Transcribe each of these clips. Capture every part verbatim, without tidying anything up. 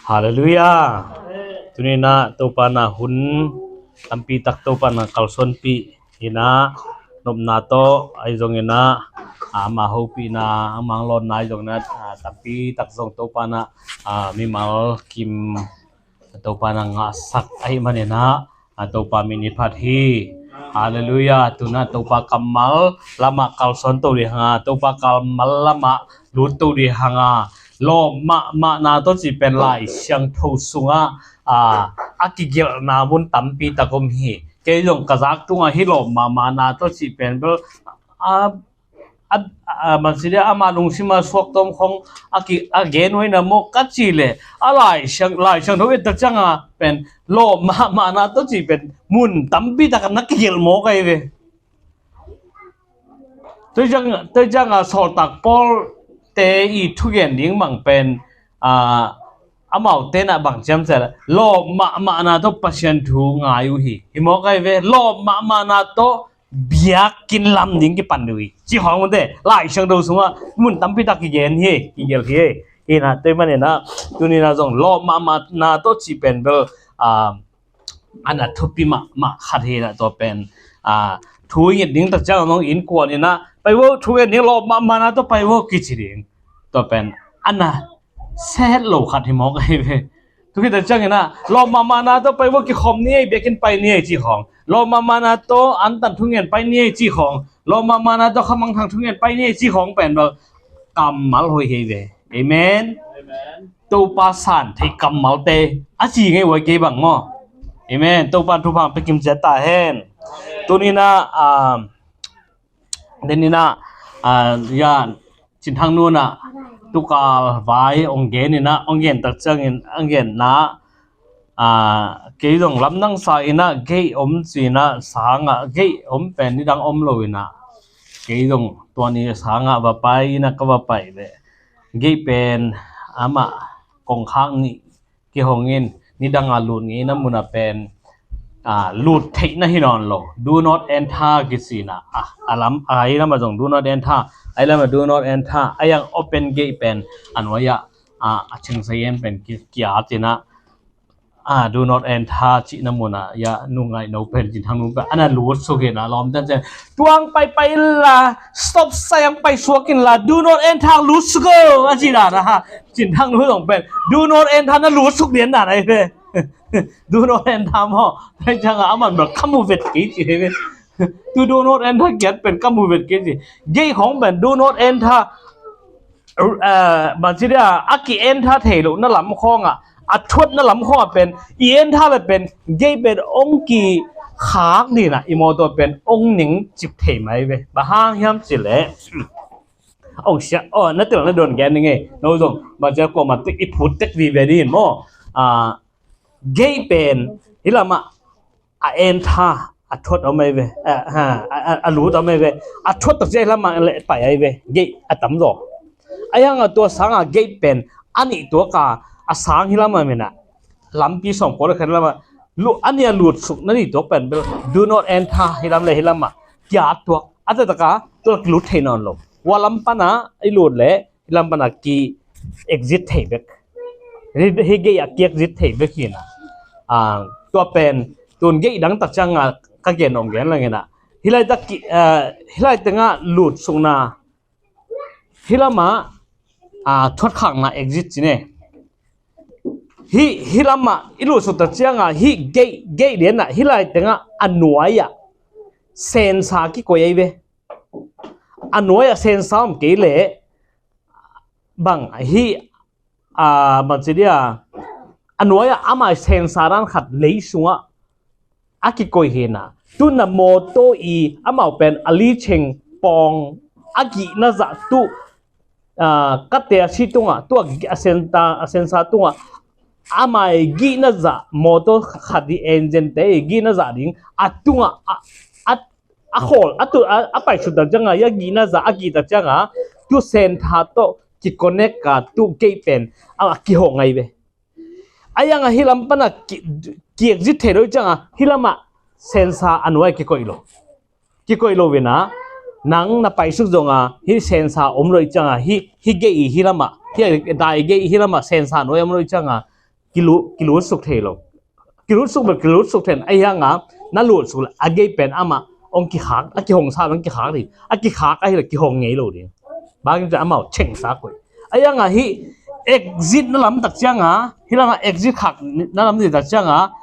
Halleluiah. Tuni in ah Topa in ah hun tampi tak Topa in ah kalsuanpih in ah, nopna tawh ahi zongin ah, ama hopihna, ama lawnna ahi zongin ah, tampi tak zong Topa in ah, mimal kim Topa in ah ngahsak ahih manin ah, Topa min i phat hi. Halleluiah. Tu in ah Topa kammal lamah kalsuan to ding hang a, Topa kammal lamah lut to ding hang a, lawp mahmahna tawh cih pen Lai Siangtho sungah a kigelhna mun tampi tak om hi. Kei zong ka zak tungah hih lawp mahmahna tawh cih pen bel a, a, a, bangci dia ama lungsim a suak tawm khong a ki, a gen uh hi na maw ka cih leh, a Lai Siang, Lai Siangtho i et tak ciangin pen lawp mahmahna tawh cih pen mun tampi tak na kigelh mawk ahi ve. Tua ciang, tua ciangin Sawltak Paul te i thugen ding bang pen, a, amaute in ah bang ciam ciat lawp mahmahna tawh Pasian thu ngai uh hi. Hi mawk ahi ve, lawp mahmahna tawh biakinn lam ding kipan ding uh hi. Cih khawng uh te, Lai Siangtho sungah mun tampi tak kigen hi, kigelh hi. Hi in ah, tua ahih manin ah, tuni in ah zong lawp mahmahna tawh cih pen bel, a, a na thupi mahmah khat hi in ah, tua pen, a, thu i nget ding tak ciangin zong innkuan in ah, pai vo, thu nget ding, lawp mahmahna tawh pai vo kici ding. Tua pen a na set lo khat hi mawk ahi ve. Tua khit tak ciangin ah, lawp mahmahna tawh pai vo, kikhawm ni ei, biakinn pai ni ei cih khawng, lawp mahmahna tawh antan thungen pai ni ei cih khawng, lawp mahmahna tawh khamangthang thungen pai ni ei cih khawng pen bel kammal hoih hi ve. Amen. Amen. Topa san theih kammalte a ci ngei uh hi kei bang maw. Amen. Topa thupha pia kim ciat ta hen. Tuni in ah, a, den in ah, a, ya, Cin Thang Nu in ah tukal vai hong gen in ah, hong gen tak ciangin, hong genna, a, kei zong lamdang sa in ah gei om ci in ah, sang ah gei om pen nidang om lo in ah, kei zong tua ni sang ah va pai in ah, ka va pai ve. Gei pen amah kongkhak nih kihong in, nidang a lut ngei na mun ah pen, a, lut theihna hi nawn lo. Do not enter kici in ah, a, a lam, a, ahi lam ah zong do not enter, ahi lam ah do not enter, a yang open gate pen a nuai ah, a, a chengsa yen pen ki, ki-at in ah, a, do not enter cihna mun ah, ya, Nu Ngaih No pen, Cin Thang Nu pen a na lut suk in ah, lawmte in, tua hong pai pai inla, stop sign hong pai suak inla, do not enter, lut suk o, a ci dan a, Cin Thang Nu zong pen do not enter na lut suk lian dan ahi ve. Do not enter maw. Tua ciangin aman bel ka mu vet kei ci ahi ve. Tu do not enter kiat pen ka mu vet kei ci. Gei khawng pen do not enter, a, bangci dia, a ki-enter thei lohna lam khawng ah, a thuatna lam khawng ah pen i enter le pen gei pen hong kikhak ni in ah, i mawtaw pen hong ningcip thei mai ve. Bang hang hiam cih leh, hong sia, aw, na tel na don gen ni ngei. No zong bangci a kuamah tek i phut tek vive ni in maw. A, gei pen hih lam ah a enter, a thuat om ahi ve. A, a, a, a lut om ahi ve. A thuat tak ciang hih lam ah le pai ahi ve. Gei a tam zaw. A yang a tua sang a gei pen a nih tuak a, a sang hih lam ah min ah, lampi sawm kua le khat lam ah, lu, a nih a lut suk na nih tuak pen bel do not enter, hih lam le hih lam ah ki-at tuak. A taktak a tua lut thei nawn lo. Hua lam pan a i lut le hih lam pan a ki-exit thei bek. Hih, hih gei a ki-exit thei bek hi in ah. A, tua pen tun gei dang tak ciang a ka gen om gen lang in ah, hih lai tak ki, a, hih lai teng ah lut sukna, hih lam ah, a, thuatkhakna, exit ci ne. Hih, hih lam ah i lut suk tak ciang a, hih gei, gei lian ah, hih lai teng ah a nuai ah sensa kikoih ahi ve. A nuai ah sensa om kei leh, bang hih, a, bangci dia, a nuai ah ama sensa dan khat lei sungah a kikoih hi in ah. Tu in ah mawtaw i amau pen a licheng pawng a gihna zah tu, a, ka te a si tungah, tu a, a sensa, a sensa tungah ama i gihna zah, mawtaw khat i engine te i gihna zah ding a tungah a, a, a khawl, a tu, a, a paisuk tak ciang a, i a gihna zah a gih tak ciang a, tu sensa tawh ki-connect a, tu gei pen a, a kihong ahi ve. A yang a hih lam pan a ki, ki-exit thei lo ciang a, hih lam ah sensa a nuai kikoih lo. Kikoih lo in ah, nang na paisuk zong a, hih sensa om lo ciang a, hih, hih gei hih lam ah, hih dai gei hih lam ah sensa nuai om lo ciang a, kilut, kilutsuk thei lo. Kilutsuk bel kilutsuk thei, ahi hanga na lutsuk le a gei pen amah hong kikhak, a kihong sa hong kikhak ding. A kikhak ahih leh kihong ngei lo ding. Bang hang hiam cih leh amau chengsa koih. Ahi hanga hih exit na lamtak cianga, hih lama exit khak na lamtak cianga,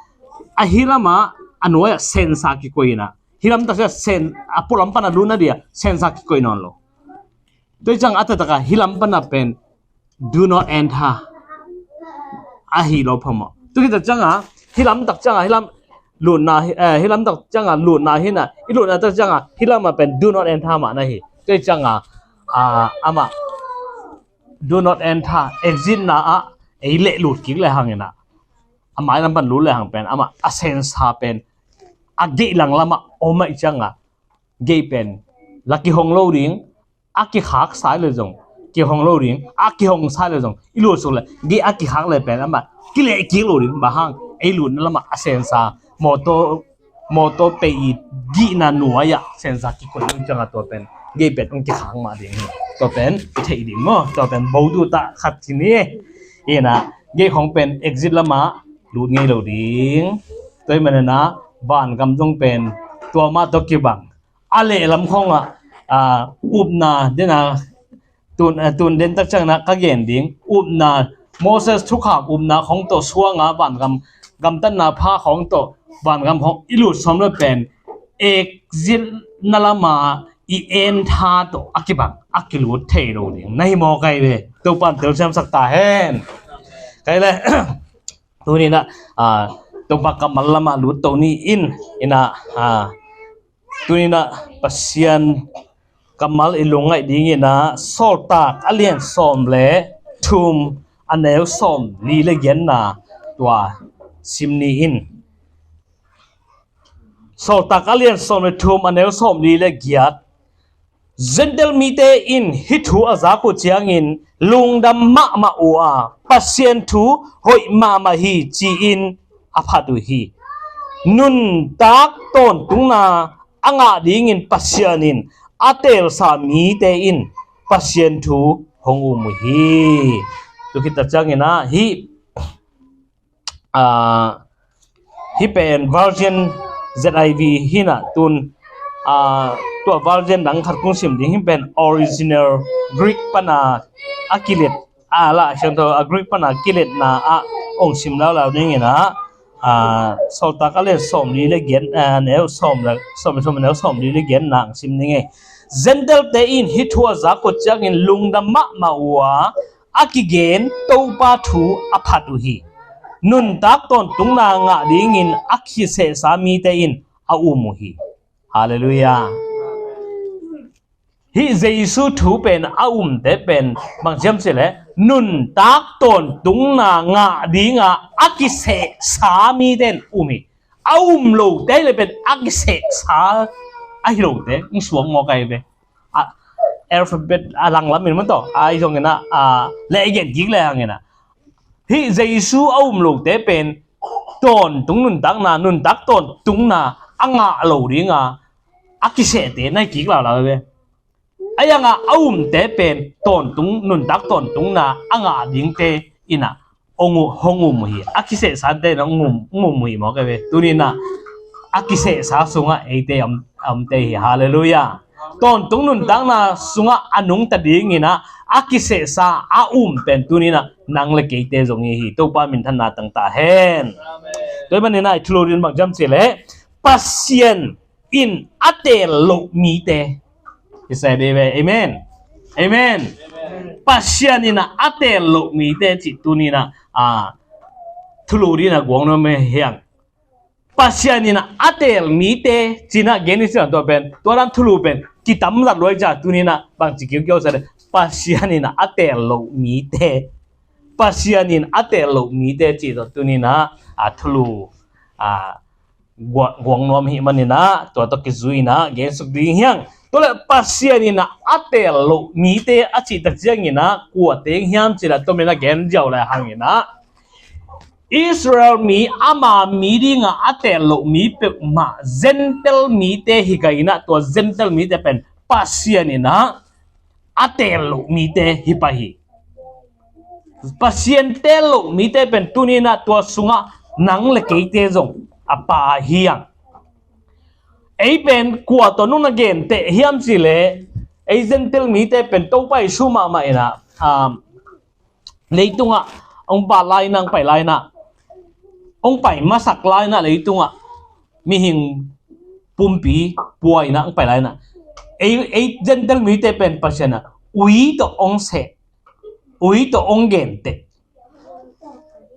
ahi lama a nuai-ah sensa kikoih ina, hih lamtak cianga sen, a pualam pana lutna dia sensa kikoih nawn lo. Tua hi cianga a taktak a hih lam pana pen do not enter ahi lo phamawh. Tua hi tak cianga hih lamtak cianga hih lam lutna hi, eh, hih lamtak cianga lutna hi ina, i lutna tak cianga hih lama pen do not enter mah na hi. Tua hi cianga, ah, amah do not enter, exit na ah ei leh lut kik le hang ina, a mai lam pan lut le hang pen amah a sensa pen a gei lang lama om ahih cianga gei pen la kihong lo ding, a kikhak sa le zong kihong lo ding, a kihong sa le zong i lutsuk le gei a kikhak le pen amah kileh kik lo ding. Bang hang, ei lutna lama a sensa, mawtaw, mawtaw pei i gihna nuai-ah sensa kikoih lo cianga tua pen gei pen hong kikhak mah ding hi. Tua pen i theih ding maw, tua pen bo duh ta khat ci ni. Ina, gei khong pen exit lama lut ngei lo ding. Tua hi manina vangam zong pen tua mah tawh kibang a lehlam khongah, ah, upna dena tun, ah, tun den tak ciangina ka gen ding. Upna, Moses thukham upna khong tawh suanga vangam, gamtatna pha khong tawh vangam khong i lut sawm le pen exit na lama i enter tawh a kibang a kilut thei lo ding. Na hi maw kai ve? Topan telsiamsak ta hen. Kai le. Tuni ina, ah, Topa kammal lama lut to ni in ina, ah, tuni ina Pasian kammal i lungngaih ding ina Sawltak a lian sawm le thum a neu sawm li le giatna tua sim ni in. Sawltak a lian sawm le thum a neu sawm li le giat. Gentile mite in hih thu a zak uh ciangin lungdam mahmah uh a, Pasian thu hoih mahmah hi ci-in a phat uh hi. Nuntak tawntungna a ngah dingin Pasian in a teelsa mite in Pasian thu hong um uh hi. Tua khit tak ciangin ah hih, ah, hih pen version Z I V hi ina tun, ah, tua version dang khat kong sim ding. Hih pen original Greek pana a kilet, a la siangtho a Greek pana kiletna ah hong sim laulau ding ina, ah, Sawltak a lian sawm li le giat, ah, neu sawm le, sawm le sawm neu sawm li le giatna hong sim ding e. Gentile te in hih thu a zak uh ciangin lungdam mahmah uh a, a kigen Topa thu a phat uh hi. Nuntak tawntungna ngah dingin a kisehsa mite in a um uh hi. Halleluiah. Hih Jesu thu pen a umte pen bang hiam cih leh nuntak tawntungna ngah dinga a kisehsa mite in um hi. A um lote le pen a kisehsa ahi lote hong suak maw kai ve? A, alphabet a langlam in maw tawh, a, i zong ina, a, le i gen kik le hang ina. Hih Jesu a um lote pen tawntung nuntakna, nuntak tawntungna a ngah lo dinga a kisehte na hi kik laulau ve. Ahi hanga a umte pen tawntung, nuntak tawntungna a ngah dingte ina hong u-, hong um uh hi. A kisehsate na hong um, hong um uh hi maw kai ve? Tuni ina a kisehsa sungah eite a om, a omte hi. Halleluiah. Tawntung nuntakna sungah a nungta ding ina a kisehsa a um pen tuni ina nang le keite zong hi hi. Topa minthanna tang ta hen. Amen. Tua hi manina i thulu ding bang hiam cih leh Pasian in a teel loh mite. Hi sa dih ve. Amen. Amen. Pasian in a teel loh mite cih tuni ina, a, thulu ding ina guang nuam hi hang. Pasian in a teel mite ci ina gen i cih tua pen, tua dan thulu pen kitam zat lua hi ciang tuni ina bangci kiukiau sa dih. Pasian in a teel loh mite. Pasian in a teel loh mite cih tua tuni ina, a, thulu, a, gua-, guang nuam hi manina tua tawh kizui ina gensuk ding hi hang. Tua leh Pasian in a teel loh mite a cih tak ciangin a kua teng hiam cih leh tua min a gen ziau le hang ina Israel mi ama mi dinga a teel loh mi peuhmah, Gentile mite hi kei ina tua Gentile mite pen Pasian in a a teel loh mite hi pah hi. Pasian teel loh mite pen tuni-in ah tua sungah nang le keite zong a pa hi hang. Ei pen kua tawh nong na genteh hiam cih leh, ei Gentile mite pen Topa Jesu mahmah in ah, um, leitungah hong pai lai-in ah, hong pai lai-in ah, hong pai masak lai-in ah leitungah mihing pumpi pua-in ah hong pai lai-in ah, ei, ei Gentile mite pen Pasian ah ui tawh hong seh, ui tawh hong genteh.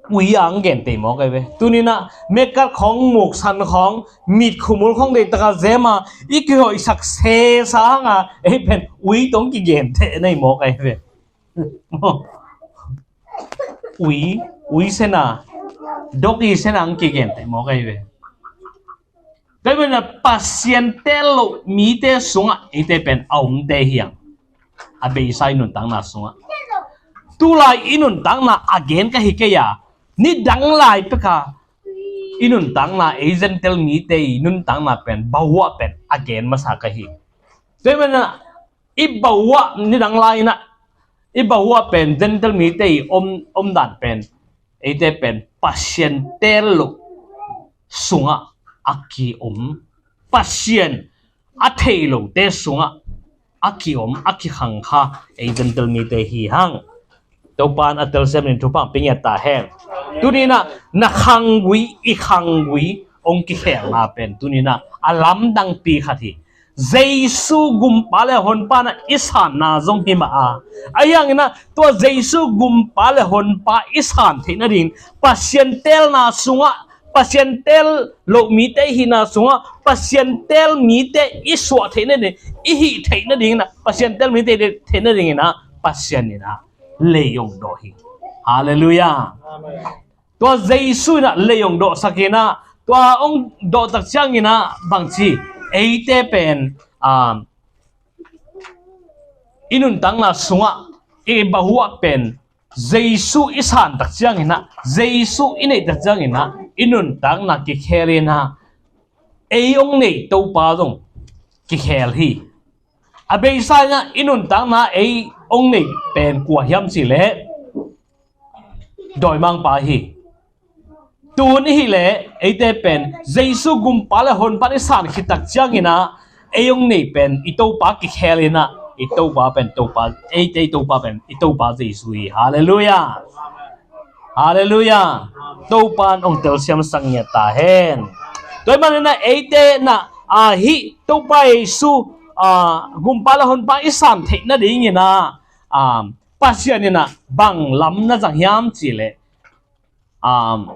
Ui a hong genteh mawk ahi ve. Tuni-in ah mekkat khawng, muksan khawng, mit khumul khawng deihtak a zem a, i kihoihsak sesa hang a, ei pen ui tawh hong kigenteh na hi mawk ahi ve. Ui, ui sena, dawki sena hong kigenteh mawk ahi ve. Tua ahih manin ah Pasian teel loh mite sungah eite pen a omte hi hang. A beisa i nuntakna sungah, tulai i nuntakna a gen ka hi kei a, nidang lai pek a i nuntakna, ei Gentile mite i nuntakna pen bahuah pen a gen masa ka hi. Tua ahih manin ah i bahuah nidang lai-in ah, i bahuah pen Gentile mite i om, omdan pen, eite pen Pasian teel loh sungah a kiom, Pasian a thei lote sungah a kiom, a kikhang kha ei Gentile mite hi hang. Topa in a telsiam in thupha hong pia ta hen. Tuni-in ah na khanggui, i khanggui hong kikhelna pen tuni-in ah a lamdangpi khat hi. Jesu Gumpa le Honpa in ah i sanna zong hi mah a, ahi hangin ah tua Jesu Gumpa le Honpa i san theih nading, Pasian teelna sungah, Pasian teel loh mite i hihna sungah Pasian teel mite i suah theih nading, i hih theih nadingin ah, Pasian teel mite i theih nadingin ah Pasian in ah lei hong dawh hi. Halleluiah. Amen. Tua Jesu in ah lei hong dawhsak in ah, tua hong dawh tak ciangin ah bangci, eite pen, um, i nuntakna sungah, i bahuah pen Jesu i san tak ciangin ah, Jesu i neih tak ciangin ah i nuntakna kikhel in ah, ei hong nei Topa zong kikhel hi. A beisa in ah i nuntakna ei hong nei pen kua hiam cih leh, dawimangpa hi. Tun i hih leh eite pen Jesu Gumpa le Honpa in i san khit tak ciangin ah, ei hong nei pen i Topa kikhel in ah, i Topa pen Topa, eite i Topa pen i Topa Jesu hi. Halleluiah. Halleluiah. Topa in hong telsiamsak ngiat ta hen. Tua ahih manin ah eite in ah, a, hih Topa Jesu, a, Gumpa le Honpa i san theih nadingin ah, a, Pasian in ah bang lam na zang hiam cih leh, um,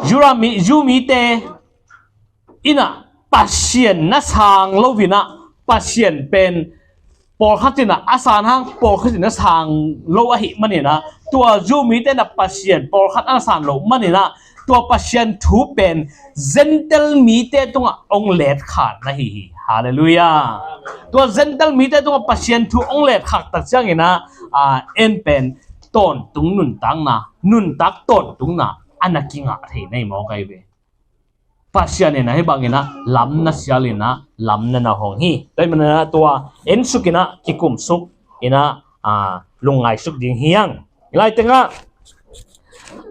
Jew mi, Jew mite in ah Pasian na sang lo in ah, Pasian pen pawlkhat in ah a san hang, pawlkhat in a sang lo ahih manin ah, tua Jew mite in ah Pasian pawlkhat a na san loh manin ah, tua Pasian thu pen Gentile mite tungah hong letkhan na hi hi. Halleluiah. Tua Gentile mite tungah Pasian thu hong letkhak tak ciangin ah, a, en pen tawntung nuntakna, nuntak tawntungna a na kingah thei na hi mawk ahi ve. Pasian in ah hih bangin ah lam na sial in ah, lam na na hong hi. Tua ahih manin ah tua ensuk in ah, kikumsuk in ah, a, lungngaisuk ding hi hang. Hih lai tengah,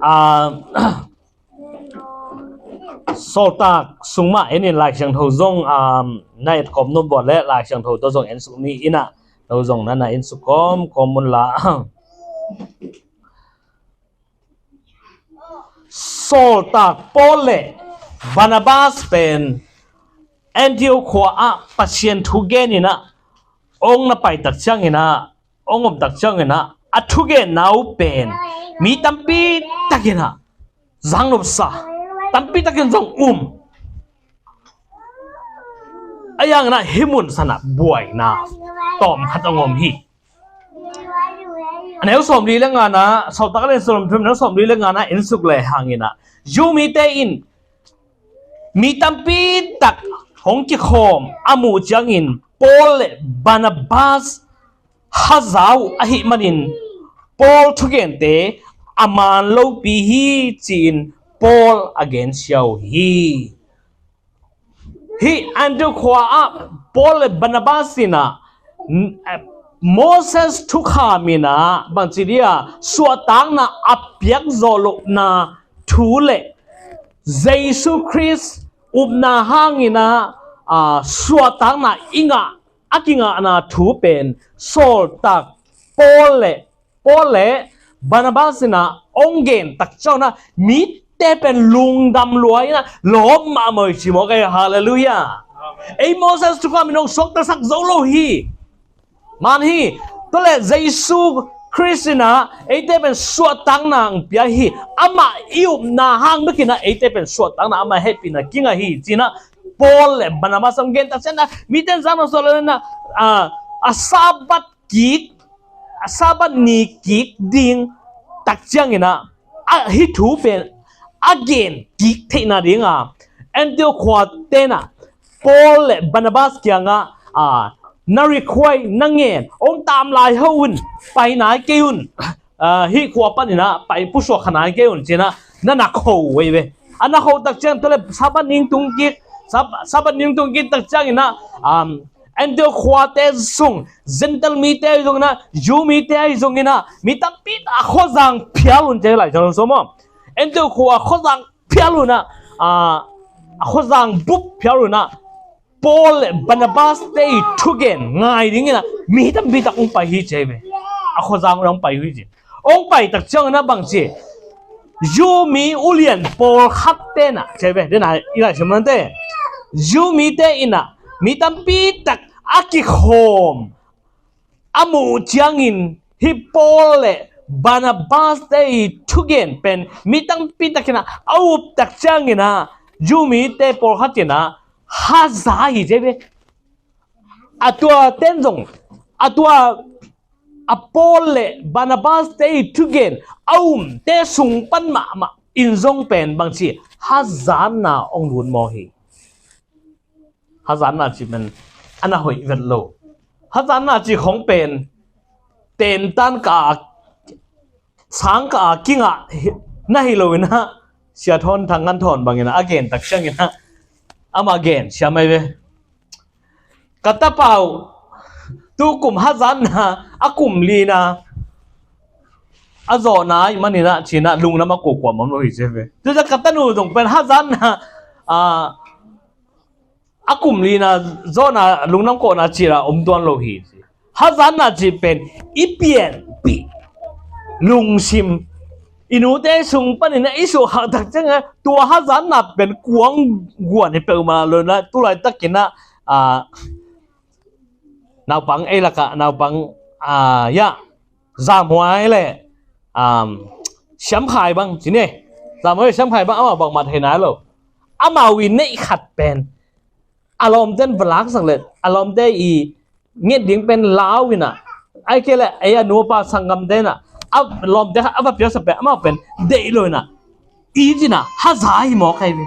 a, Sawltak sung mah en in, Lai Siangtho zong, um, na etkawm nuam buat leh Lai Siangtho tawh zong ensuk ni in ah, tawh zong na na ensuk kawmkawm un la. Sawltak Paul le Barnabas pen Antioch khua ah Pasian thu gen in ah hong na pai tak ciangin ah, hong om tak ciangin ah, a thugenna uh pen mi tampi takin ah zang nopsa, tampi takin zong um. Ahi hangin ah hih mun san ah buaina tawm khat hong om hi. A neu sawmli le ngana, Sawltak a lian sawmthum, neu sawmli le ngana ensuk le hangin ah, Jew mite in mi tampi tak hong kikhawm a muh ciangin Paul le Barnabas hazau ahih manin Paul thugente a man lopi hi ci-in Paul a gensia uh hi. Hih Antioch khua ah Paul le Barnabas in ah, n-, eh, Moses thukham in ah bangci dia suahtakna a piak zawh lohna thu le Jesu Khrist upna hangin ah, ah, suahtakna i ngah, a kingahna thu pen sawltak Paul le, Paul le Barnabas in ah hong gen tak ciangin ah mite pen lungdam lua in ah lawp mahmah uh hi ci mawk ei. Halleluiah. Ei Moses thukham in hong suaktasak zo lo hi. Man hi, tua le Jesu Khrist in ah eite pen suahtakna hong pia hi. Amah i upna hang bek in ah eite pen suahtakna, amah hehpihna kingah hi ci-in ah Paul le Barnabas hong gen tak ciangin ah mite in zang lo suah lo in ah, ah, a Sabbath kik, a Sabbath ni kik ding tak ciangin ah, a, hih thu pen a gen kik theihna ding a Antioch khuate in ah Paul le Barnabas kiangah, a, na request, na ngen, hong tam lai ho un, pai nai kei un, a, hih khua panin ah pai pusuak kha nai kei un ci-in ah na na kho uh ei ve. A na kho tak ciang tua le Sabbath ni tung kik, Sab-, Sabbath ni tung kik tak ciangin ah, um, Antioch khuate sung, Gentile mite ahi zongin ah, Jew mite ahi zongin ah, mi tampi a khuazang phial un ci hi Lai Siangtho sung maw. Antioch khua a khuazang phial un ah, a, a khuazang bup phial un ah, Paul le Barnabas te i thugen ngai dingin ah mi tampi tak hong pai hi ci hi ve. A khuazang un hong pai hi ci. Hong pai tak ciangin ah bangci, Jew mi ulian pawlkhat te in ah ci hi ve. Den ah i Lai Siangtho mante, Jew mite in ah mi tampi tak a kikhawm a muh ciangin hih Paul le Barnabas te i thugen pen mi tampi tak in ah a up tak ciangin ah Jew mite pawlkhat in ah haza hi ci hi ve. A tua ten zong, a tua a Paul le Barnabas te i thugen a umte sung pan mahmah in zong pen bangci hazatna hong lut mawk hi. Hazatna cih pen a na hoih vet lo. Hazatna cih khong pen tentan ka, sang ka a kingah hi, na hi lo in ah, Sia Thawn Thang Ngan Thawn bangin ah a gen tak ciangin ah, amah gen siam mai ve. Ka tapa uh tu kum hazatna a kum lina a zawhna ahih manin ah ci-in ah lungdam a kuakuam om lo hi ci hi ve. Tua ka tanu zong pen hazatna, a, a kum lina zawhna lungdam kawhna cih a om tuan lo hi ci. Hazatna cih pen i pianpih lungsim, i nute sung panin ah i suhkhak tak ciangin ah tua hazatna pen kuang guan hi peuhmah lo in ah, tu laitakin ah, a, naupang ei lakah naupang, a, ya, Zamhuai le, um, Siamkhai bang ci ni. Zamhuai le Siamkhai bang amau bangmah thei nai lo. Amau i neih khat pen a lawmte in va laksak le a lawmte i nget ding pen lau in ah, ahih kei leh ei a nu a pa sanggamte in ah a lawmte khat a va piaksak pen amau pen deih lo in ah, i ci-in ah haza hi mawk hi ve.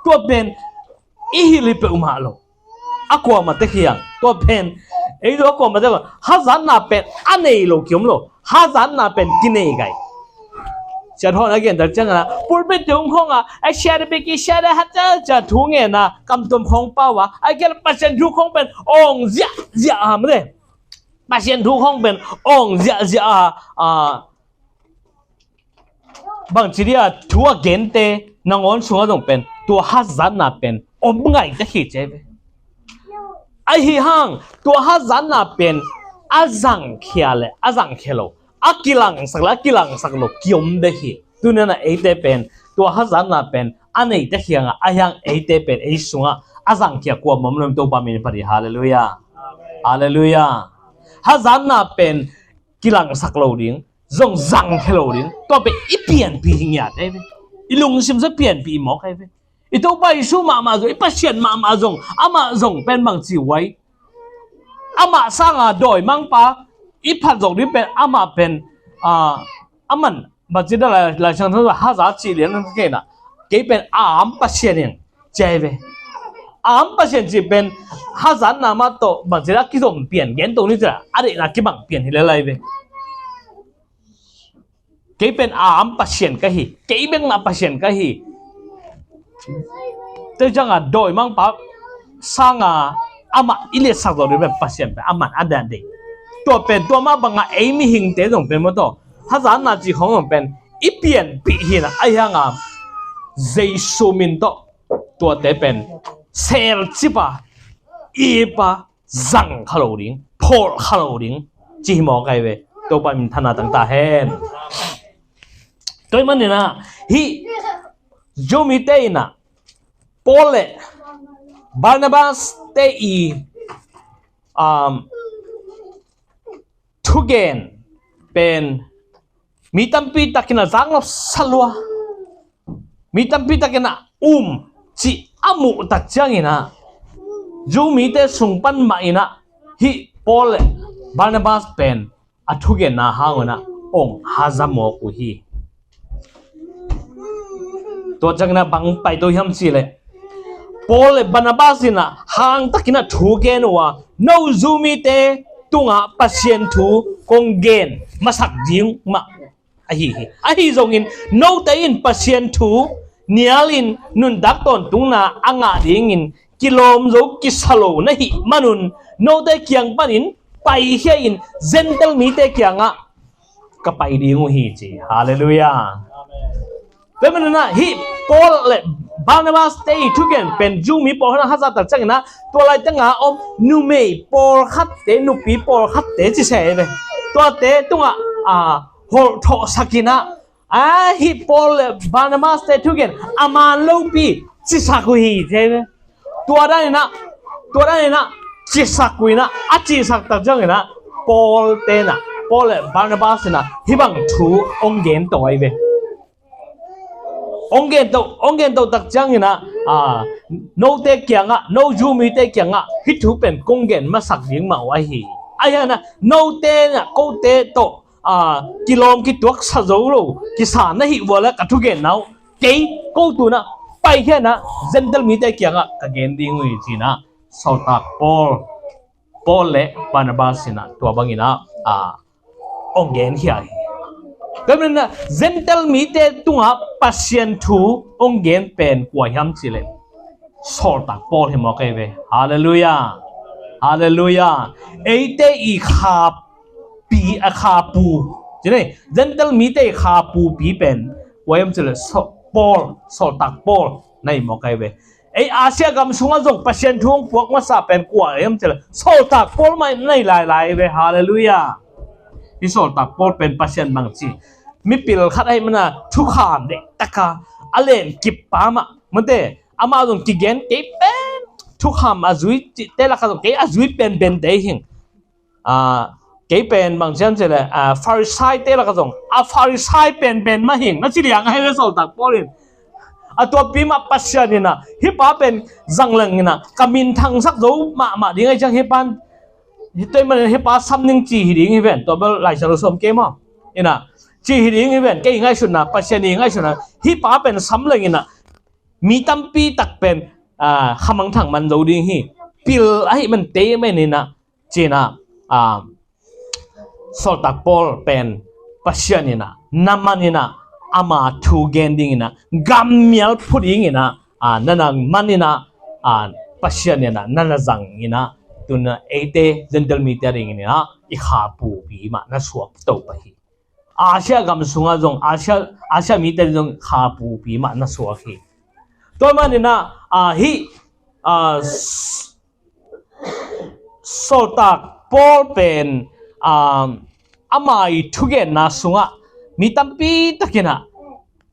Tua pen i hilh hi peuhmah lo. A kuamah tek hi hang. Tua pen ei zong a kuamah tek hi hang. Hazatna pen a nei lo kiom lo. Hazatna pen kinei gai. Sia Thawn a gen tak ciangin ah pulpit tung khong ah, a share the biki, share the hat, ci-a thu ngen a, kamtuam khong pau a, ahih kei leh Pasian thu khong pen awng ziahziah a, mate. Pasian thu khong pen awng ziahziah a, a, bangci dia thu a gente nangawn sungah zong pen tua hazatna pen om ngai tek hi ci hi ve. Ahi hang tua hazatna pen a zangkhia le a zangkhia lo, a kilangsak le a kilangsak lo kiom dek hi. Tuni-in ah eite pen tua hazatna pen a nei tek hi hang a, ahi hang eite pen ei sungah a zangkhia kuamah om lo in Topa min phat hi. Halleluiah. Halleluiah. Hazatna pen kilangsak lo ding, zong zangkhia lo ding, tua pen i pianpih hi ngiat hi ve. I lungsim zong pianpih hi mawk hi ve. I Topa Jesu mahmah zong, i Pasian mahmah zong, amah zong pen bangci huai, amah sanga dawimangpa i phat zawk ding pen amah pen, a, a man bangci dia Lai, Lai Siangtho hazat cih lian kei na, kei pen a am Pasian hi ci hi ve. A am Pasian cih pen hazatna mah tawh bangci dia kizom pian gen to ni ci a, a deihna kibang pian hi lel hi ve. Kei pen a am Pasian ka hi, kei bek mah Pasian ka hi. Tua ciangin dawimangpa sanga amah i liatsak zawh ding pen Pasian pen a man a deih. Tua pen tua mah bangah ei mihingte zong pen maw tawh hazatna cih khawng zong pen i pianpih hi na, ahi hanga Jesu min tawh tuate pen selcip a, ip a, zang kha lo ding, phawlh kha lo ding ci hi mawk ahi ve. Topa minthanna tang ta hen. Tua ahih manin ah hih Jew mite in ah Paul le Barnabas te i, um, thugen pen mi tampi takin a zak nop sa lua, mi tampi takin a um cih a muh tak ciangin ah Jew mite sung pan mah in ah hih Paul le Barnabas pen a thugenna hang un ah ong haza mawk uh hi. Tua ciangin ah bang paito hiam cih leh Paul le Barnabas in ah hang takin ah thu gen uh a, no Jew mite tungah Pasian thu kong gen masak ding mah ahi hi. Ahi zongin note in Pasian thu nialin nuntak tawntungna a ngah dingin kilawm zo kisa lo na hih manun note kiang panin paikhia in Gentile mite kiangah ka pai ding uh hi ci. Halleluiah. Tua ahih manin ah hih Paul le Barnabas te i thugen pen Jew mi pawlkhat in a haza tak ciangin ah tua laitanga om numei pawlkhatte, nupi pawlkhatte ci se ve. Tuate tungah a holh thawhsak in ah, a, hih Paul le Barnabas te thugen a man lopi cisak uh hi ci ve. Tua dan in ah, tua dan in ah cisak uh in ah, a cisak tak ciangin ah Paul te in ah, Paul le Barnabas in ah hih bang thu ong gen to ahi ve. Ong gen to, ong gen to tak ciangin ah, a, note kiangah, no Jew mite kiangah hih thu pen kong gen masak ding mah uh ahi. Ahi hang ah note in ah kote tawh, a, kilawm kituak sa zo lo kisa na hih uh a leh ka thugenna uh kei ko tu in ah paikhia in ah Gentile mite kiangah ka gen ding uh hi ci in ah sawltak Paul, Paul le Barnabas in ah tua bangin ah, a, ong genkhia hi. Tua ahih manin ah Gentile mite tungah Pasian thu ong gen pen kua hiam cih leh sawltak Paul hi mawk ahi ve. Halleluiah. Halleluiah. Eite i khapi, a, khapu, ci ni, Gentile mite i khapupi pen kua hiam cih leh saw-, Paul, sawltak Paul na hi mawk ahi ve. Ei Asia gam sungah zong Pasian thu ong puak masa pen kua hiam cih leh sawltak Paul mah na hi lailai ve. Halleluiah. Hih sawltak Paul pen Pasian bangci mipil khat ahih manin ah thukham deihtak a a lenkip pa mah, mate, amah zong kigen kei pen thukham a zui cihte lakah zong kei a zui penpente hi. A, kei pen bang ci hiam cih leh, a, Farisai te lakah zong a Farisai penpen mah hi ing na ci liang ahi ve sawltak Paul in. A tuapi mah Pasian in ah hih pa pen zang leng in ah ka minthangsak zo mahmah ding ahih ciang hih pa, hih tua ahih manin hih pa sam ning ci hi ding hi ven. Tua bel Lai Siangtho sung kei maw? In ah ci hi ding hi ven. Kei i ngaihsutna, Pasian i ngaihsutna, hih pa pen sam leng in ah mi tampi tak pen, a, khamangthang man zo ding hi. Pil ahih man tei man in ah ci in ah, a, sawltak Paul pen Pasian in ah na man in ah, ama thu gen ding in ah, gammial phu ding in ah, a, na na man in ah, a, Pasian in ah na na zang in ah, tu in ah eite Gentile mite a ding in ah i khapupi mah na suak to pah hi. Asia gam sungah zong Asia, Asia mite zong khapupi mah na suak hi. Tua ahih manin ah, a, hih, a, s-, sawltak Paul pen, a, ama i thugenna sungah mi tampi takin ah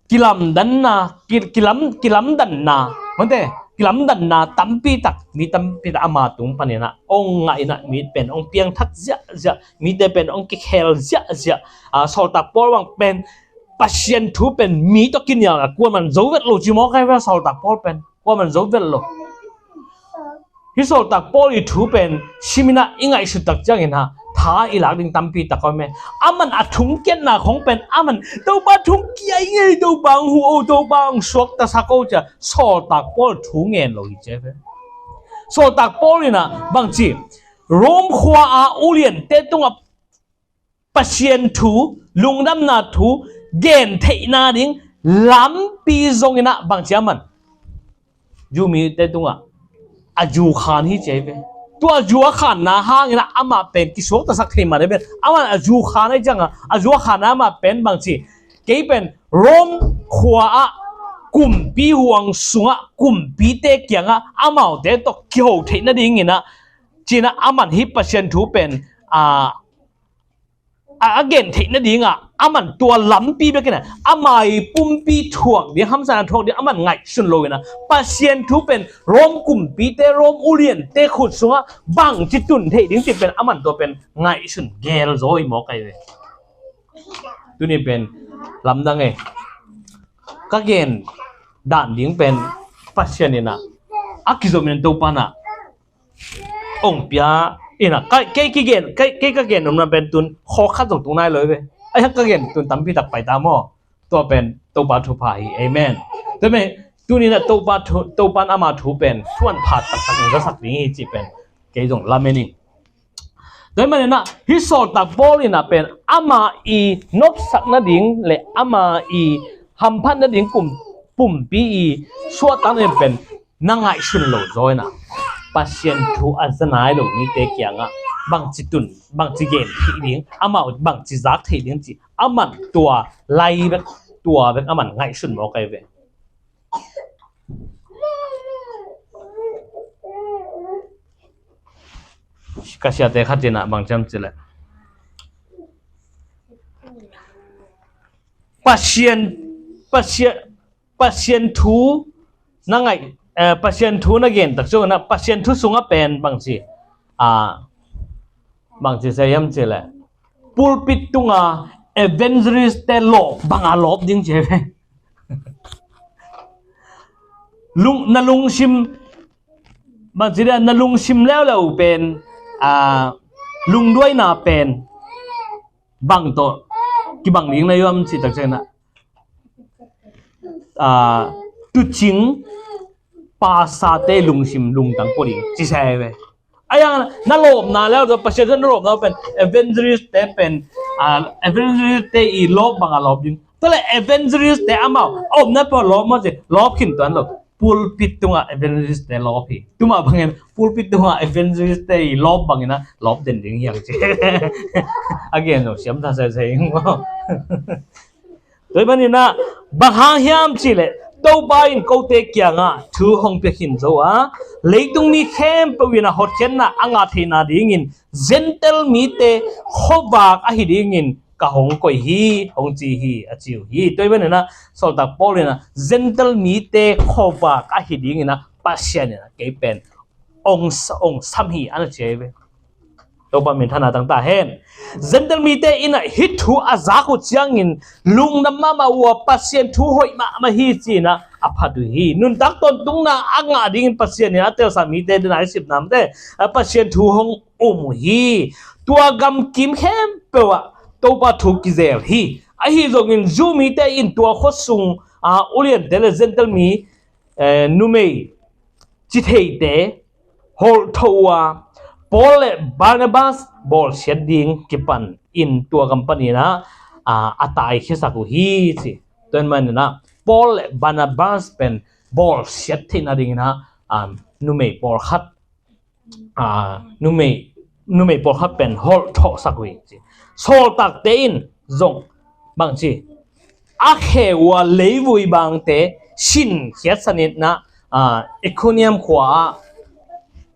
kilamdanna, ki-, kilam, kilamdanna, mate, kilamdanna tampi tak, mi tampi tak ama tung panin ah ong ngah in ah mi pen ong piangthak ziahziah, mite pen ong kikhel ziahziah. A, sawltak Paul bang pen Pasian thu pen mi tawh kinial a kuaman zo vet lo ci mawk ahi ve. Sawltak Paul pen kuaman zo vet lo. Hih sawltak Paul i thu pen sim in ah i ngaihsut tak ciangin ah tha i lak ding tampi tak om e. Aman a thungkiatna khong pen aman Topa thungkia i ngei, Topa ong huh o, Topa ong suaktasak o ci a sawltak Paul thu ngen lo hi ci ve. Sawltak Paul in ah bangci Rome khua a uliante tungah Pasian thu, lungdamna thu gen theihna ding lampi zong in ah bangci aman Jew mite tungah a zukhan hi ci ve. Tua zu a khanna hangin ah amah pen kisuaktasak thei mah dei pen. Amah a zu khan ahi ciangah, a zu a khanna amah pen bang ci, kei pen Rome khua ah kumpi huang sungah kumpite kiangah amaute tawh kiho theih nadingin ah, ci-in ah aman hih Pasian thu pen, a, a, a gen theih nadingah aman tua lampi bekin ah ama ii pumpi thuak ding, hamsatna thuak ding aman ngaihsun loin ah, Pasian thu pen Rome kumpite, Rome uliante khut sungah bangci tun theih ding cih pen aman tua pen ngaihsun gelzaw hi mawk ahi ve. Tuni pen lamdang e. Ka gen dan ding pen Pasian in ah a kizomin Topa in ah hong pia in ah, kei, kei kigen, kei, kei ka gen nopna pen tun khawk khat zong tung nai lo hi ve. Ahi hang ka gen tun tampi tak pai ta maw. Tua pen Topa thupha hi. Amen. Tua pen tuni in ah Topa thu, Topa in ama thu pen thuan phat taktak in zasak ding hi cih pen kei zong lamen ing. Tua ahih manin ah hih sawltak Paul in ah pen ama ii nopsak nading le ama ii hamphat nading kum, pumpi ii suahtak nading pen na ngaihsun lo zaw in ah, Pasian thu a za nai lo mite kiangah bangci tun, bangci gen theih ding, amau bangci zak theih ding cih aman tua lai bek, tua bek aman ngaihsun mawk ahi ve. Ka siate khat in ah bang ci hiam cih leh, Pasian, Pasian, Pasian thu na ngaih, eh, Pasian thu na gen tak ciangin ah Pasian thu sungah pen bangci, ah, bangci sa hiam cih leh, pulpit tunga evangelist-te lawp banga lawp ding ci hi ve. Lung, na lungsim, bangci dia, na lungsim leuleu pen, ah, lungduaina pen bang tawh kibang ding na hiam cih tak ciangin ah, ah, tuucing pastorte lungsim lungtang pua ding ci sa hi ve. Ahi hang na lawpna leuleu, Pasian thu na lawpna pen evangelist-te pen, ah, evangelist-te ii lawp banga lawp ding. Tua leh evangelist-te amau a omna peuh lawp maw ci, lawp khin tuan lo. Pulpit tungah evangelist-te lawp hi. Tua mah bangin pulpit tungah evangelist-te ii lawp bangin ah lawp den ding hi hang ci. A gen lo siam ta sese ing maw. Tua ahih manin ah bang hang hiam cih leh Topa in kote kiangah thu hong pia khin zo a, leitung mi khempeuh in ah hotkhiatna a ngah theihna dingin Gentile mite khuavak ahi dingin ka hong koih hi, hong ci hi, a ci uh hi. Tua ahih manin ah sawltak Paul in ah Gentile mite khuavak ahi dingin ah Pasian in ah kei pen hong sa-, hong sam hi, a na ci hi ve. Topa minthanna tang ta hen. Gentile mite in ah hih thu a zak uh ciangin lungdam mahmah uh a, Pasian thu hoih mahmah hi ci-in ah a phat uh hi. Nuntak tawntungna a ngah dingin Pasian in a telsa mite, den a i sipna mite, a, Pasian thu hong um uh hi. Tua gamkim khempeuh ah Topa thu kizel hi. Ahi zongin Jew mite in tua khuasung, a, uliante le Gentile mi, eh, numei citheite holh tho uh a, Paul le Barnabas bawlsiat ding kipan in tua gam panin ah, a, a taikhiasak uh hi ci. Tua ahih manin ah Paul le Barnabas pen bawlsiat theihna dingin ah, a, numei pawlkhat, a, numei, numei pawlkhat pen holh thawhsak uh hi ci. Sawltakte in zong bangci, a khe uh a leivui bangte sinkhiatsan in ah, a, Iconium khua ah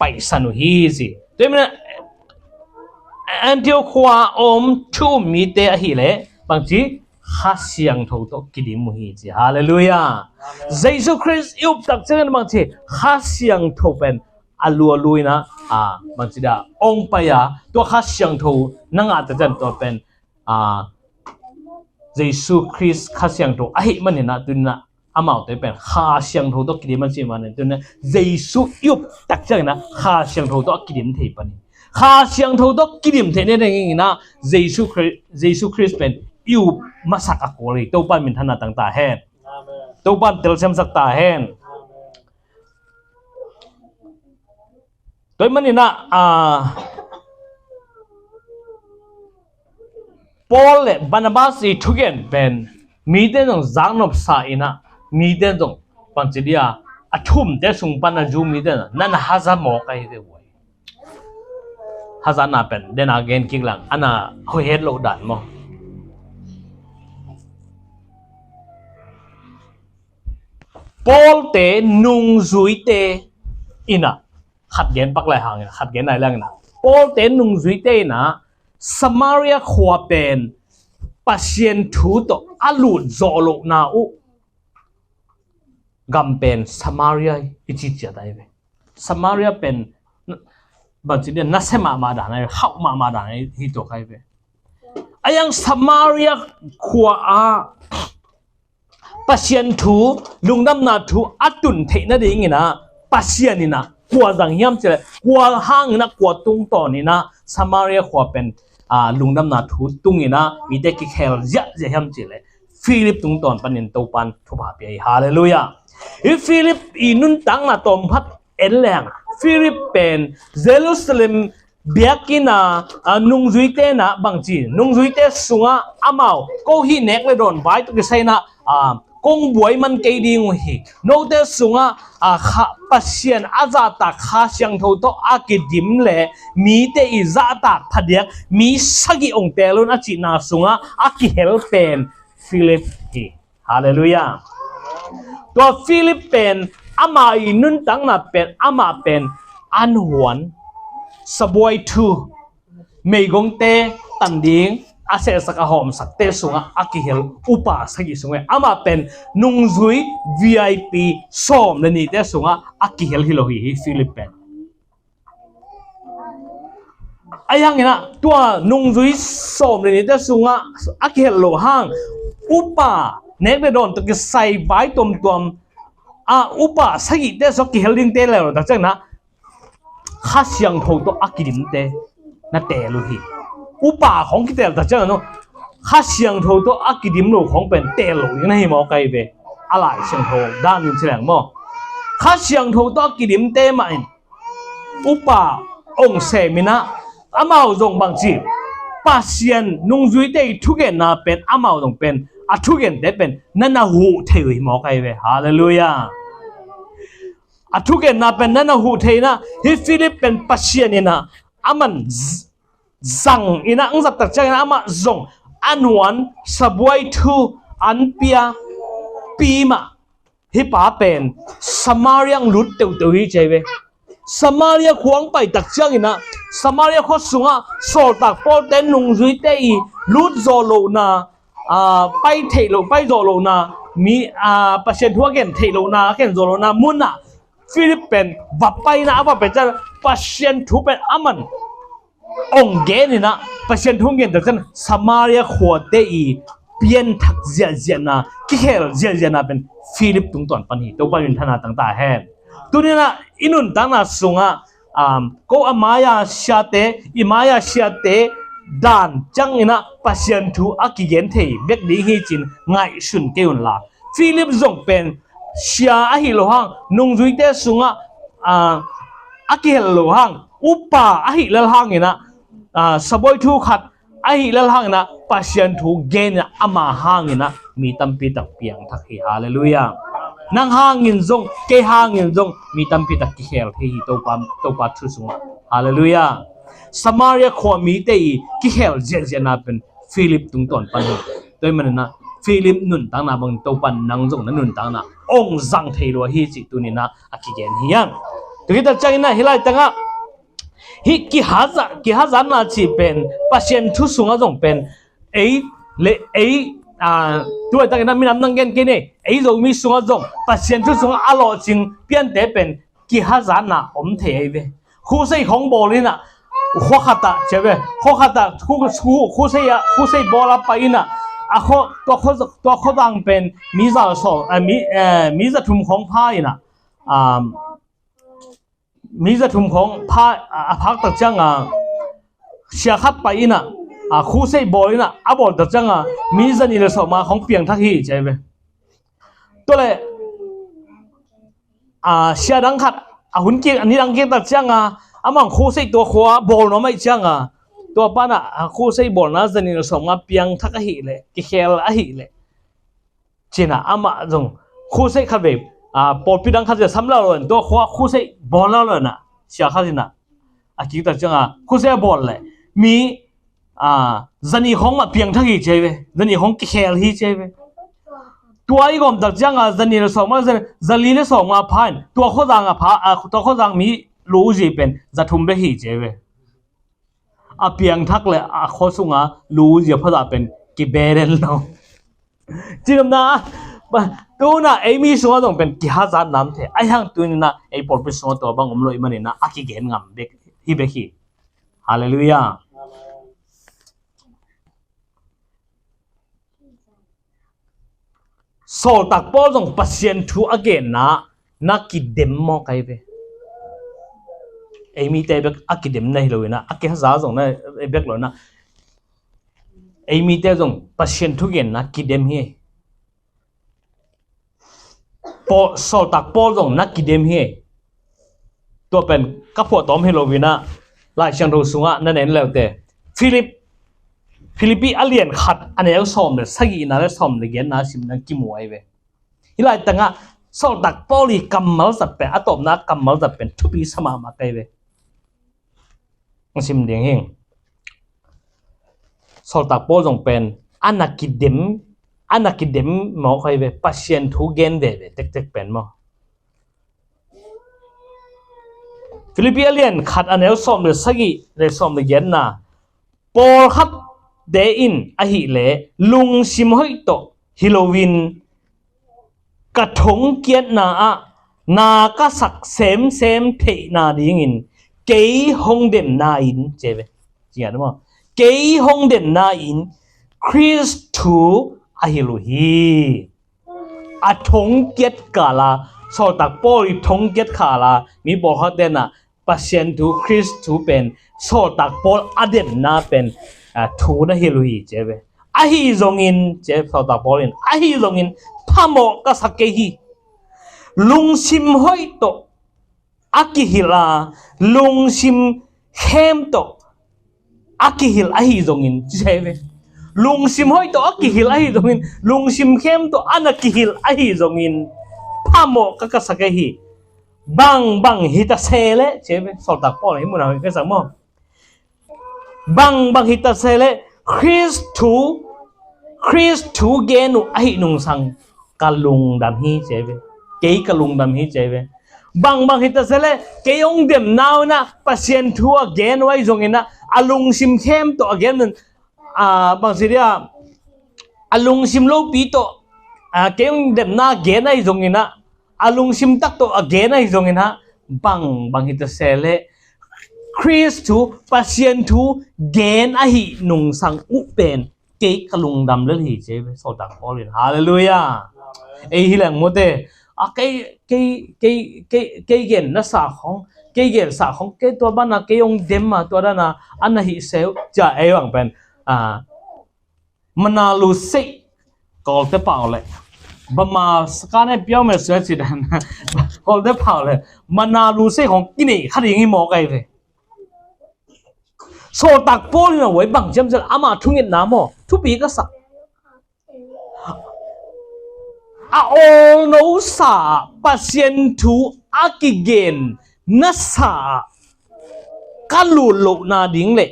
paisan uh hi ci. Tua ahih manin ah Antioch khua a om thu um mite ahih leh bangci, Kha Siangtho tawh kidim uh hi ci. Halleluiah. Jesu Khrist i up tak ciangin bangci, Kha Siangtho pen a lualua in ah, a, bangci dia hong pai a, tua Kha Siangtho na ngah tak ciang tua pen, a, Jesu Khrist Kha Siangtho ahih manin ah, tu-in ah amaute pen Kha Siangtho tawh kidim an ci manin, tu-in ah Jesu i up tak ciangin ah Kha Siangtho tawh a kidim thei pan hi. Kha Siangtho tawh kidim theih nadingin ah Jesu Khri-, Jesu Khrist pen i up masak a kul hi. Topa minthanna tang ta hen. Amen. Topa in telsiamsak ta hen. Amen. Tua ahih manin ah, a, Paul le Barnabas i thugen pen mite zong zaknop sa in ah, mite zong bangci dia, a thumte sung pan a Jew mite zong na na haza mawk ahi ve uai. Hazatna pen dena gen kik lang, ana hoihet loh dan maw. Pawlte nungzuite ina, khat gen pak lai hangin, khat gen lai langina, Pawlte nungzuite ina Samaria khua pen Pasian thu tawh a lut zawh lohna uh gam pen Samaria i ciciat ahi ve. Samaria pen bangci dia nasia mahmah dan ahi ve, hauh mahmah dan ahi, hi tuak ahi ve. Ayang Samaria khua ah Pasian thu, lungdamna thu a tun theih nadingina Pasian ina kua zang hiam cileh, kua hangina, kua tungtawn ina Samaria khua pen a, lungdamna thu tungina mite kikhel ziahziah hiam cileh, Philip tungtawn panin Topan thupha pia hi. Halleluiah. Hi Philip i nuntakna tawmphat en leng, Philip pen Jerusalem biakinn a, a, nungzuite na bangci, nungzuite sungah amau ko hih nek le dawn vai tawh kisai ina, a, kong buai man kei ding uh hi. Note sungah, a, kha, Pasian a zahtak Kha Siangtho tawh a kidim le mite i zahtak phadiak mi sagih ong tel un a cihna sungah a kihel pen Philip hi. Halleluiah. Tua Philip pen ama i nuntakna pen, amah pen an huan, sabuai thu, meigongte tan ding a sehsak a hawmsakte sungah a kihel upa sagih sungah amah pen nungzui V I P sawm le nihte sungah a kihel hi lo hi, hi Philip pen. Ahi hangina tua nungzui sawm le nihte sungah a kihel lo hang, upa nek le dawn tawh kisai vai tuamtuam a upa sagihte sungah kihel dingte le lo tak ciangina Kha Siangtho tawh a kidimte na teel uh hi. Upa khawng kiteel tak ciangin Kha Siangtho tawh a kidim lo khawng pen teel lo ding na hi mawk ahi ve. A Lai Siangtho danin ci leng maw, Kha Siangtho tawh a kidimte mah in upa ong sem ina, amau zong bangci, Pasian nungzuite i thugenna pen amau zong pen a thugente pen na na huh thei uh hi mawk ahi ve. Halleluiah. A thugenna pen na na huh thei ina, hi Philip pen Pasian ina aman z-, zang ina ang zat tak ciangina amah zong a nuan sabuai thu an pia pi mah hi pa pen Samaria ang lut teuteu hi ci ahi ve. Samaria khua ang pai tak ciangina Samaria khua sungah sawltak pawlte nungzuite i lut zawh lohna, a, pai theih loh, pai zawh lohna, mi, a, Pasian thu a gen theih lohna, a gen zawh lohna munah Philip pen va paina a va pai ciang Pasian thu pen aman ong gen ina Pasian thu ong gen tak ciang Samaria khuate i pianthak ziahziahna, kikhel ziahziahna pen Philip tungtawn pan hi. Topa in thana tangta hen. Tunina i nuntakna sungah, um, ko a mai-a siate, i mai-a siate dan ciangina Pasian thu a kigen thei bek ding hi cin ngaihsun kei unla, Philip zong pen sia ahi lo hang, nungzuite sungah, ah, a kihel lo hang, upa ahi lel hangina, ah, sabuai thu khat ahi lel hangina Pasian thu genina ama hangina mi tampi tak piangthak hi. Halleluiah. Nang hangin zong, kei hangin zong mi tampi tak kikhel thei hi Topa, Topa thu sungah. Halleluiah. Samaria khua mite i kikhel ziahziahna pen Philip tungtawn pan hi. Tua ahih manina Philip nuntakna bang Topan nang zong na nuntakna ong zang thei lua hi cih tunina a kigen hi hang. Tua hi tak ciangina hi laitangah hih kihazat, kihazatna cih pen Pasian thu sungah zong pen ei le ei, a, tu laitangina minam nang gen kei ni, ei Zomi sungah zong Pasian thu sungah a lawhcing piante pen kihazatna om thei ahi ve. Khusei khawng bawl ina, khua khatah, ci ve, khua khatah, khu, khu, khusei ah, khusei bawl a pai ina, a khua, tua khua, tua khua dang pen mi za sawm, eh, mi, eh, mi za thum khawng pha ina, um, mi za thum khawng pha, a, a phak tak cianga sia khat pai ina, a, khusei bawl ina, a bawl tak cianga mi za nih le sawm a khawng piangthak hi, ci ve. Tua le, a, sia dang khat, a hun kik, a ni dang kik tak cianga, amah khusei tua khua bawl nuam ahih cianga, tua pana, a, khusei bawlna za nih le sawm a piangthak ahih leh, kikhel ahih leh, cina amah zong khusei khat vei, a, pawlpi dang khat zia sam lo lo in, tua khua khusei bawl lo lo ina, sia khat ina, a kiktak cianga khose a bawl le mi a zani khawng mah piangthak hi ci ahi ve. Zani khawng kikhel hi ci ahi ve. Tua i gawmtak cianga zani le sawmnga, zali le sawmnga pha in tua khuazang a pha, a, tua khuazang mi lu uzi pen zathum bek hi ci ahi ve. A piangthak le a khua sunga lu uzi a phazah pen kiberen lo. Cinamna tuna ei mi sunga zong pen kihazat nam the. Ahi hang tunina ei pawlpi sunga tua bang om lo i manina a kigen ngam bek hi bek hi. Halleluiah. Sawltak Paul zong Pasian thu a genna na kidem mawk ahi ve. Ei mite bek a kidem na hi lo ina, a kihaza zong na bek lo ina, ei mite zong Pasian thu genna kidem hi. Paul, Sawltak Paul zong na kidem hi. Tua pen ka phuahtawm hi lo ina, Lai Siangtho sungah na nen leute Philip, Philippi a lian khat a neu sawm le sagihna le sawm le giatna sim nang kimu ahi ve. Hih laitangah Sawltak Paul i kammal zat pen, a tawpna kammal zat pen thupi sa mahmah kei ve. Sim ding hing. Sawltak Paul zong pen a na kidem, a na kidem mawk ahi ve, Pasian thu gen veve tektek pen maw. Philippi a lian khat a neu sawm le sagih le sawm le giatna, pawlkhatte in ahih leh lungsim hoih tawh hi loin ka thongkiatna ah na ka sak semsem theihna dingin kei hong demna in, ci ve. Ci ngat maw? Kei hong demna in Khrist thu a hilh uh hi. A thongkiat kala, Sawltak Paul i thongkiat kala mi pawlkhatte na Pasian thu, Khrist thu pen Sawltak Paul a demna pen, a, thu na hilh uh hi ci ve. Ahi zongin, ci Sawltak Paul in, ahi zongin phamawh ka sak kei hi. Lungsim hoih tawh a kihilh a, lungsim khem tawh a kihilh ahi zongin, ci ve. Lungsim hoih tawh a kihilh ahi zongin, lungsim khem tawh a na kihilh ahi zongin phamawh ka ka sak kei hi. Bang bang hi ta se leh, ci ve. Sawltak Paul hi mun a hoih ka sak maw? Bang bang hi ta se leh Khrist thu, Khrist thu gen uh ahi nungsang ka lungdam hi, ci ve. Kei ka lungdam hi, ci ve. Bang bang hi ta se leh kei hong demna uh ina Pasian thu a gen uh ahi zongina, a lungsim khem tawh a gen un, a, bang ci dia, a lungsim lopi tawh, a, kei hong demna a gen ahi zongina, a lungsim tak tawh a gen ahi zongina, bang bang hi ta se leh Khrist thu, Pasian thu gen ahi nungsang uh pen kei ka lungdam lel hi, ci ve Sawltak Paul in. Halleluiah. Ei hi leng mawte, a, kei, kei, kei, kei, kei gen na sa khong, kei gen sa khong, kei tua bana kei hong dem a, tua dana a na hih se uh, ci a ei bang pen, a, mana lu sei, Kawlte pau le, bama sakane piau me sue ci dan, Kawlte pau le mana lu sei khong kinei kha ding hi mawk ahi ve. Sawltak Paul in a huai bang ciam cial ama thungetna maw thupi ka sak. A awlno sa Pasian thu a kigen na sa ka lut lohna ding le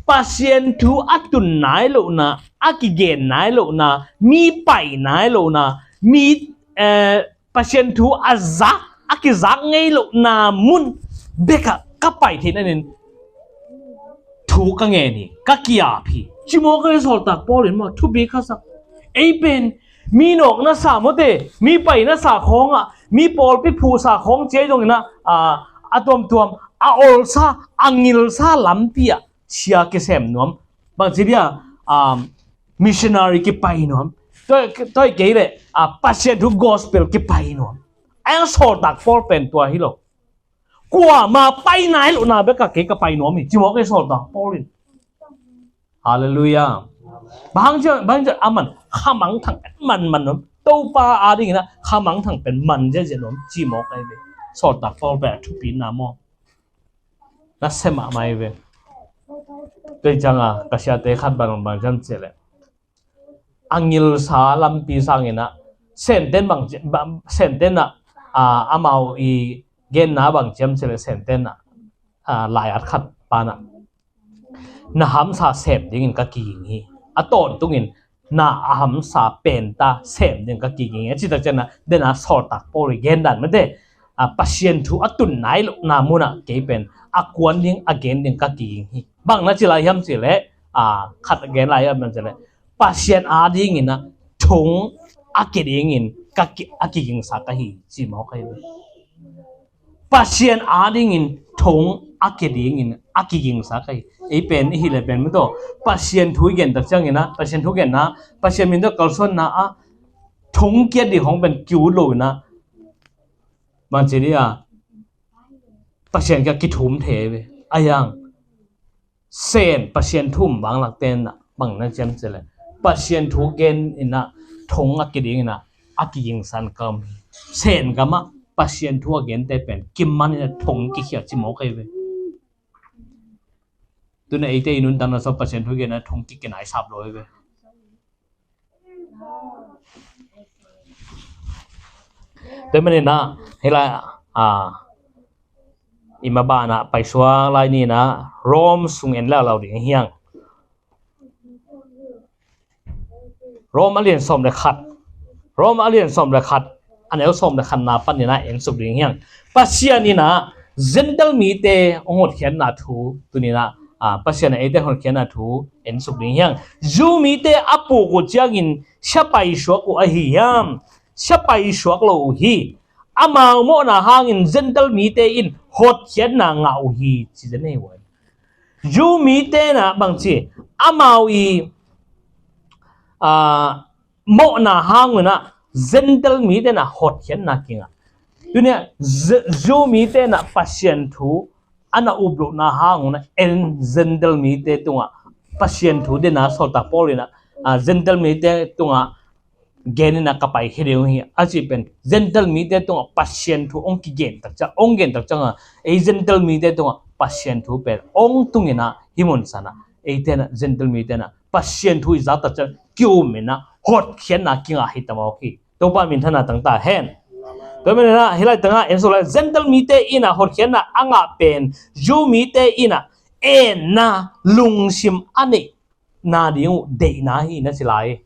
Pasian thu a tun nai lohna, a kigen nai lohna, mi pai nai lohna, mi, eh, Pasian thu a zak, a kizak ngei lohna mun bekah ka pai theih nadingin thu ka ngen hi, ka ki-ap hi. Ci mawk ahi ve. Sawltak Paul in maw thupi ka sak. Ei pen mi nawk na sa mawte, mi pai na sa khawngah, mi pawlpi phuh sa khawng ci ahi zongina, a, a tuamtuam, a olsa, a ngilsa lampi ah sia kisem nuam. Bang ci dia, um, missionary kipai nuam. Tua, tua kei le, a, Pasian thu gospel kipai nuam. Ahi hang Sawltak Paul pen tua hi lo. Kuama pai nai lohna bekah kei ka pai nuam hi, ci mawk ahi Sawltak Paul in. Halleluiah. Bang hang ciang, bang hang ciang a man khamangthang pen man man nuam. Topa a dingina khamangthang pen man ziahziah nuam, ci mawk ahi ve. Sawltak Paul pen a thupina maw. Na sem a mai ve. Tua cianga ka siate khat bang bang ciam ci leh, a ngilsa lampi sangina, Senten bang ci-, bang, Senten ah, a, amau i genna bang ciam ci leh Senten ah ah, lai-at khat panah na hamsa sem dingin ka kiging hi. A tawntungin na a hamsa penta sem dingin ka kiging hi a cih tak ciangin ah den a sawltak Paul i gen dan mate, ah, Pasian thu a tun nai lohna munah kei pen a kuan ding a gen ding ka kiging hi. Bang na ci lai hiam cih leh, ah, khat a gen lai hiam cih leh Pasian adingin ah thong a ki dingin ka ki, a kigingsa ka hi ci mawk ahi ve. Pasian adingin thong a ki dingin a kigingsa ka hi. Ei pen i hih leh pen mate, Pasian thu i gen tak ciangin ah, Pasian thu genna, Pasian min tawh kalsuanna ah thong kiat ding hong pen ki-ut lo in ah, bang ci dih a, Pasian kiang kithum thei ve. A yang Sen Pasian thu um bang lak tenah bang na ciam cih leh Pasian thu gen in ah thong a ki dingin ah a kigingsan ka om hi. Sen gamah Pasian thu a gente pen kiman in ah thong kikhia ci mawk ahi ve. Tuna eite i nuntakna sawh Pasian thu gen ah thong kikinaisap lo ahi ve. Tua manin ah hih lai, ah, i maban ah paisuak lai ni in ah Rom sung en laulau ding hiang. Rom a lian sawm le khat. Rom a lian sawm le khat, a neu sawm le khatna panin ah en suk ding hiang. Pasian in ah Gentile mite hong hotkhiatna thu tuni in ah, ah, Pasian in eite hotkhiatna thu en suk ding hiang. Jew mite a puk uh ciangin sia paisuak uh ahi hiam? Sia paisuak lo uh hi. Amau mawhna hangin Gentile mite in hotkhiatna ngah uh hi, ci zen ahi uh. Jew mite in ah bangci, amau i, ah, mawhna hang un ah Gentile mite in ah hotkhiatna kingah. Tuni ah Ze-, Jew mite in ah Pasian thu a na up lohna hang un ah en Gentile mite tungah Pasian thu den a sawltak Paul in ah, ah, Gentile mite tungah gen in ah ka paikhia ding uh hi a cih pen Gentile mite tungah Pasian thu hong kigen tak ciang, hong gen tak ciangah ei Gentile mite tungah Pasian thu pen hong tung in ah hih mun sanah eite in ah Gentile mite in ah Pasian thu i zak tak ciang ki-um in ah hotkhiatna kingah hi ta mawk hi. Topa minthanna tang ta hen. Tua manin ah hih lai tangah en suk lai, Gentile mite in ah hotkhiatna a ngah pen Jew mite in ah enna lungsim a neihna ding uh deihna hi na ci lai.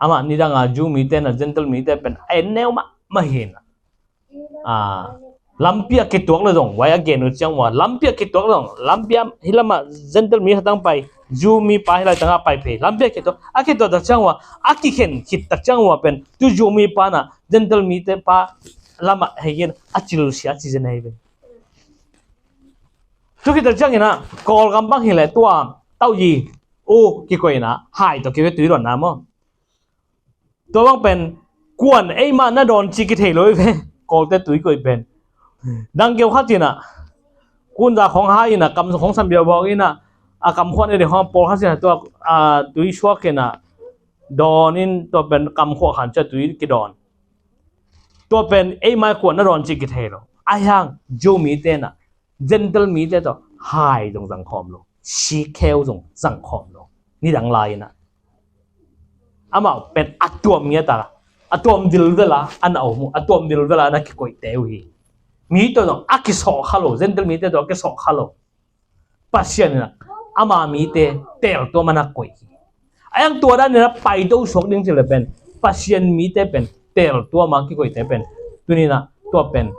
Amah nidang a Jew mite in ah Gentile mite pen a en neu mahmah hi in ah, ah, lampi a kituak le zong, vai a gen uh ciang ua, lampi a kituak le zong, lampi a hih lamah Gentile mi khat tang pai, Jew mi pa hih lai tangah pai phei, lampi a kituak, a kituak tak ciang ua, a kikhen khit tak ciang ua pen tu Jew mi pa in ah Gentile mite pa lamah hei gen a cilsia ci zen ahi ve. Tu khit tak ciangin ah Kawlgam bang hi leh tua tauh yi uh kikoih in ah hai tawh kive tui dawnna maw. Tua bang pen kuan eimah na dawn cih kithei lo hi ve. Kawlte tui koih pen dang keu khat in ah kunza khong hai in ah kam khong sam biaubauk in ah a kam khuan ei ding khong pawl khat in ah tua, ah, tui suak in ah dawn in tua pen kam khuak khan ciah tui kidawn. Tua pen eimah kuan na dawn cih kithei lo. Ahi hang Jew mite in ah Gentile mite tawh hai zong zangkhawm lo, sikheu zong zangkhawm lo. Nidang lai in ah amau pen a tuam ngiat a, a tuam vilvel a na om uh, a tuam vilvel a na kikoihte uh hi. Mi tawh zong a kisawh kha lo, Gentile mite tawh a kisawh kha lo. Pasian in ah ama mite teltuam a na koih hi. A yang tua dan in ah paito suak ding cih leh pen Pasian mite pen teltuam a kikoihte pen tuni in ah tua pen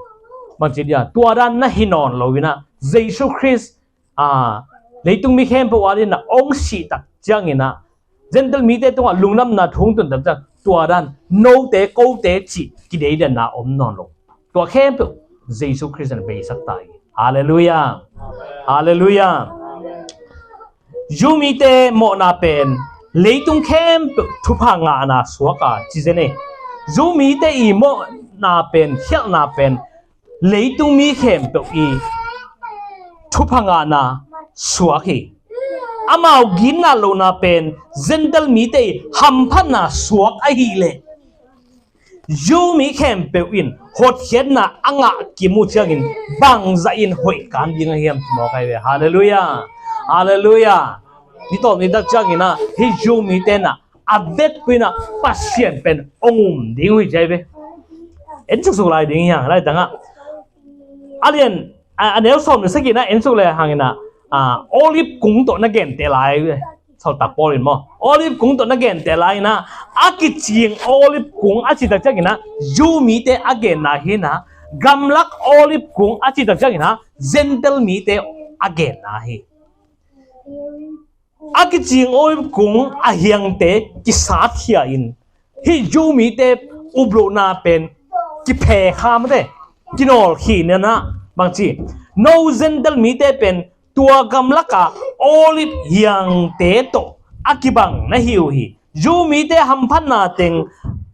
bangci dia tua dan na hi nawn lo in ah Jesu Khrist, ah, leitung mi khempeuh adingin ah hong sih tak ciangin ah Gentile mite tungah lungdamna thu hong tun tak ciang tua dan note kote cih kideidanna om nawn lo. Tua khempeuh Jesu Khrist in beisak ta hi. Halleluiah. Halleluiah. Jew mite mawhna pen leitung khempeuh thupha ngahna suak a ci zen e. Jew mite i mawhna pen, khialhna pen leitung mi khempeuh i thupha ngahna suak hi. Amau ginna lohna pen Gentile mite i hamphatna suak ahih leh Jew mi khempeuh in hotkhiatna a ngah kim uh ciangin bangzah in hoih kan ding a hiam ci mawk ahi ve. Halleluiah. Halleluiah. Ni tawp ni tak ciangin ah hih Jew mite in ah a vekpi in ah Pasian pen hong um ding uh hi ci ahi ve. En suksuk lai ding hiang lai tangah a lian A, a neu sawm le sagihna en suk le hangin ah, a, Olive kung tawh na gente lai, Sawltak Paul in maw. Olive kung tawh na gente lai in ah, a kicing Olive kung a cih tak ciangin ah, Jew mite a genna hi in ah, gamlak Olive kung a cih tak ciangin ah, Gentile mite a genna hi. A kicing Olive kung a hiangte kisatkhia in, hih Jew mite uplohna pen kiphe kha mate, kinawlkhia in ah, bangci, no Gentile mite pen tua gamlaka Olive hiangte tawh a kibang na hi uh hi. Jew mite hamphatna teng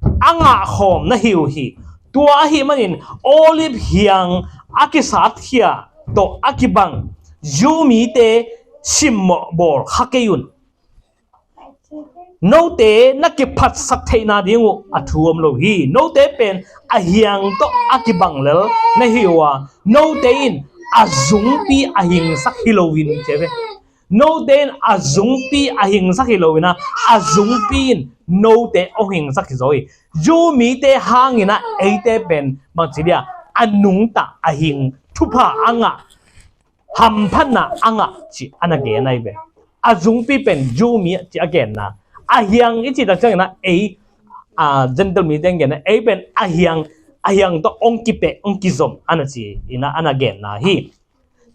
a ngahkhawm na hi uh hi. Tua ahih manin Olive hiang a kisatkhia tawh a kibang Jew mite simmawh bawl kha kei un. Note na kiphatsak theihna ding uh a thu om lo hi. Note pen a hiang tawh a kibang lel na hi uh a, note in a zungpi a hingsak hi lo in, ci ve. Note in a zungpi a hingsak hi lo in ah, a zungpi in note hong hingsak hi zaw hi. Jew mite hangin ah eite pen bangci dia, a nungta a hing, thupha a ngah, hamphatna a ngah cih a na gen ahi ve. A zungpi pen Jew mi cih a genna. A hiang i cih tak ciangin ah ei, a, Gentile mite in genna, ei pen a hiang, a hiang tawh hong kipeh, hong kizom a na ci in ah a na genna hi.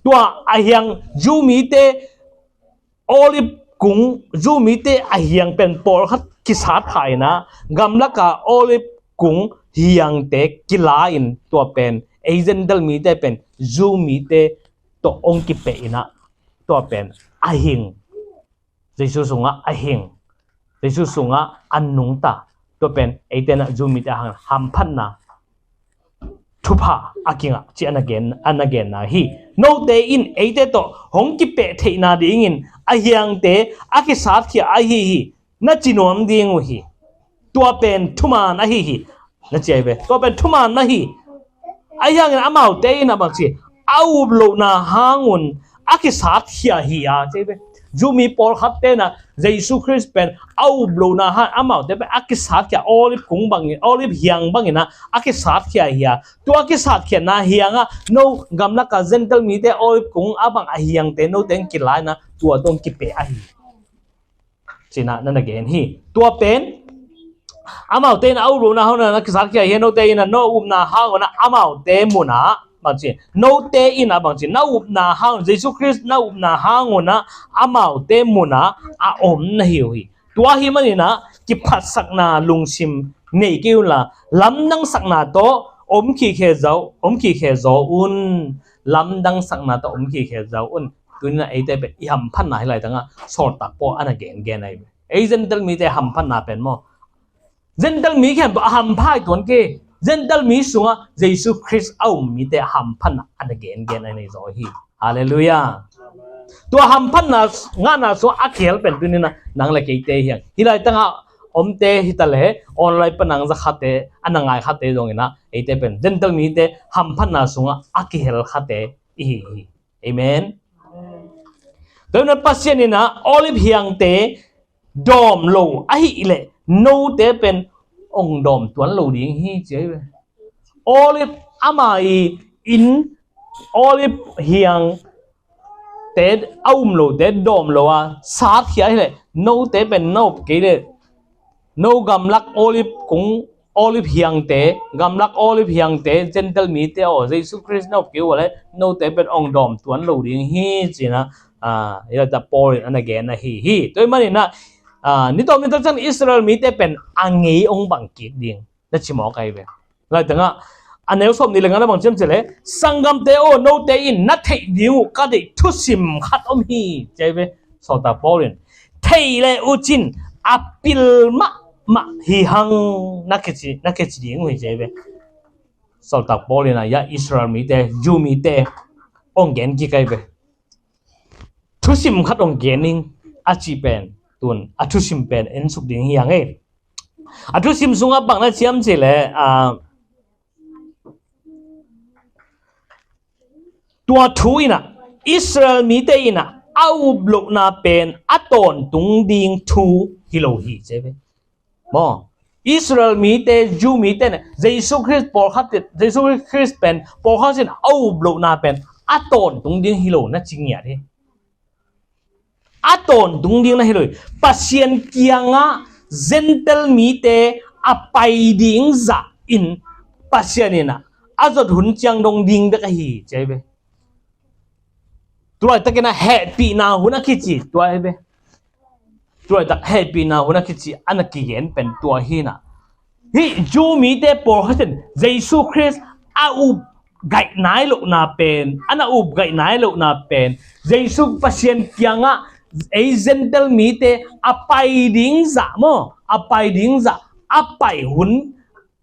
Tua a hiang Jew mite Olive kung, Jew mite a hiang pen pawlkhat kisatkhia in ah, gamlaka Olive kung hiangte kila in, tua pen ei Gentile mite pen Jew mite tawh hong kipeh in ah, tua pen a hing, Jesu sungah a hing, Jesu sungah a nungta, tua pen eite in ah Jew mite hang hamphatna, thupha a kingah cih a na gen, a na genna hi. Note in eite tawh hong kipeh theihna dingin a hiangte a kisatkhia ahi hi, na ci nuam ding uh hi. Tua pen thuman ahi hi, na ci ahi ve. Tua pen thuman na hi. Ahi hangin amaute in ah bangci, a uplohna hangun a kisatkhia hi a, ci ahi ve. Jew mi pawlkhatte in ah Jesu Khrist pen a uplohna hang, amaute pen a kisatkhia, Olive kung bangin, Olive hiang bangin ah a kisatkhia hi a, tua kisatkhiatna hiangah no gamlaka Gentile mite Olive kung a bang a hiangte note in kila in ah tua tawh hong kipeh ahi, ci in ah na na gen hi. Tua pen amaute in a uplohna hangun ah na kisatkhia hi a, note in ah no upna hangun ah amaute munah, bangci, note in ah bangci, na upna hang, Jesu Khrist na upna hangun ah amaute munah a om na hi uh hi. Tua ahih manin ah kiphatsakna lungsim nei kei unla, lamdangsakna tawh om khikhe zaw, om khikhe zaw un. Lamdangsakna tawh om khikhe zaw un. Tuni in ah eite pen i hamphatna hih laitangah Sawltak Paul a na gengen ahi ve. Ei Gentile mite hamphatna pen maw, Gentile mi khempeuh a hampha hi tuan kei. Gentile mi sungah Jesu Khrist a um mite hamphatna a na gengen a nei zaw hi. Halleluiah. Tua hamphatna ngahna sungah a kihel pen tuni in ah nang le keite hi hang. Hih laitangah omte hi ta leh online pan nang za khate, a na ngai khate zongin ah eite pen Gentile mite hamphatna sungah a kihel khate i hi hi. Amen. Tua in ah Pasian in ah Olive hiangte dawm lo ahih leh note pen hong dawm tuan lo ding hi, ci ahi ve. Olive ama i inn, Olive hiangte a um lote dawm lo a satkhia ahih leh note pen na up kei leh, no gamlak Olive kung, Olive hiangte, gamlak Olive hiangte, Gentile mite aw, Jesu Khrist na up kei uh leh note pen hong dawm tuan lo ding hi, ci in ah, a, hih laitah Paul in a na gen ahi hi. Tua ahih manin ah, a, ni tawm ni tak ciang Israel mite pen a ngei hong bang kik ding, na ci mawk ahi ve. Laitangah a neu sawm nih le nga na bang ci hiam cih leh, sanggamte aw, note in na theih ding uh ka deih thusim khat om hi, ci ahi ve. Sawltak Paul in, theih leh uh cin a pil mahmah hi hang, na kici, na kici ding uh hi, ci ahi ve. Sawltak Paul in a, ya Israel mite, Jew mite hong gen kik ahi ve. Thusim khat hong gen ing, a cih pen, tun a thusim pen en suk ding hi hang ei. A thusim sungah bang na ci hiam cih leh, a, tua thu in a, Israel mite in a, a up lohna pen a tawntung ding thu hi lo hi, ci ve. Maw, Israel mite, Jew mite in a, Jesu Khrist pawlkhat, Jesu Khrist pen pawlkhat in a up lohna pen a tawntung ding hi lo na ci ngiat hi. A tawntung ding na hi lo hi. Pasian kiangah Gentile mite a pai ding zah in Pasian in ah a zot hun ciang dong ding bek ahi ci ahi ve. Tua laitakin ah hehpihna hun a kici tua ahi ve. Tua laitak hehpihna hun a kici a na kigen pen tua hi na. Hih Jew mite pawlkhat in Jesu Khrist a up gaih nai lohna pen, a na up gaih nai lohna pen, Jesu Pasian kiangah ei Gentile mite a pai ding zah maw, a pai ding zah a pai hun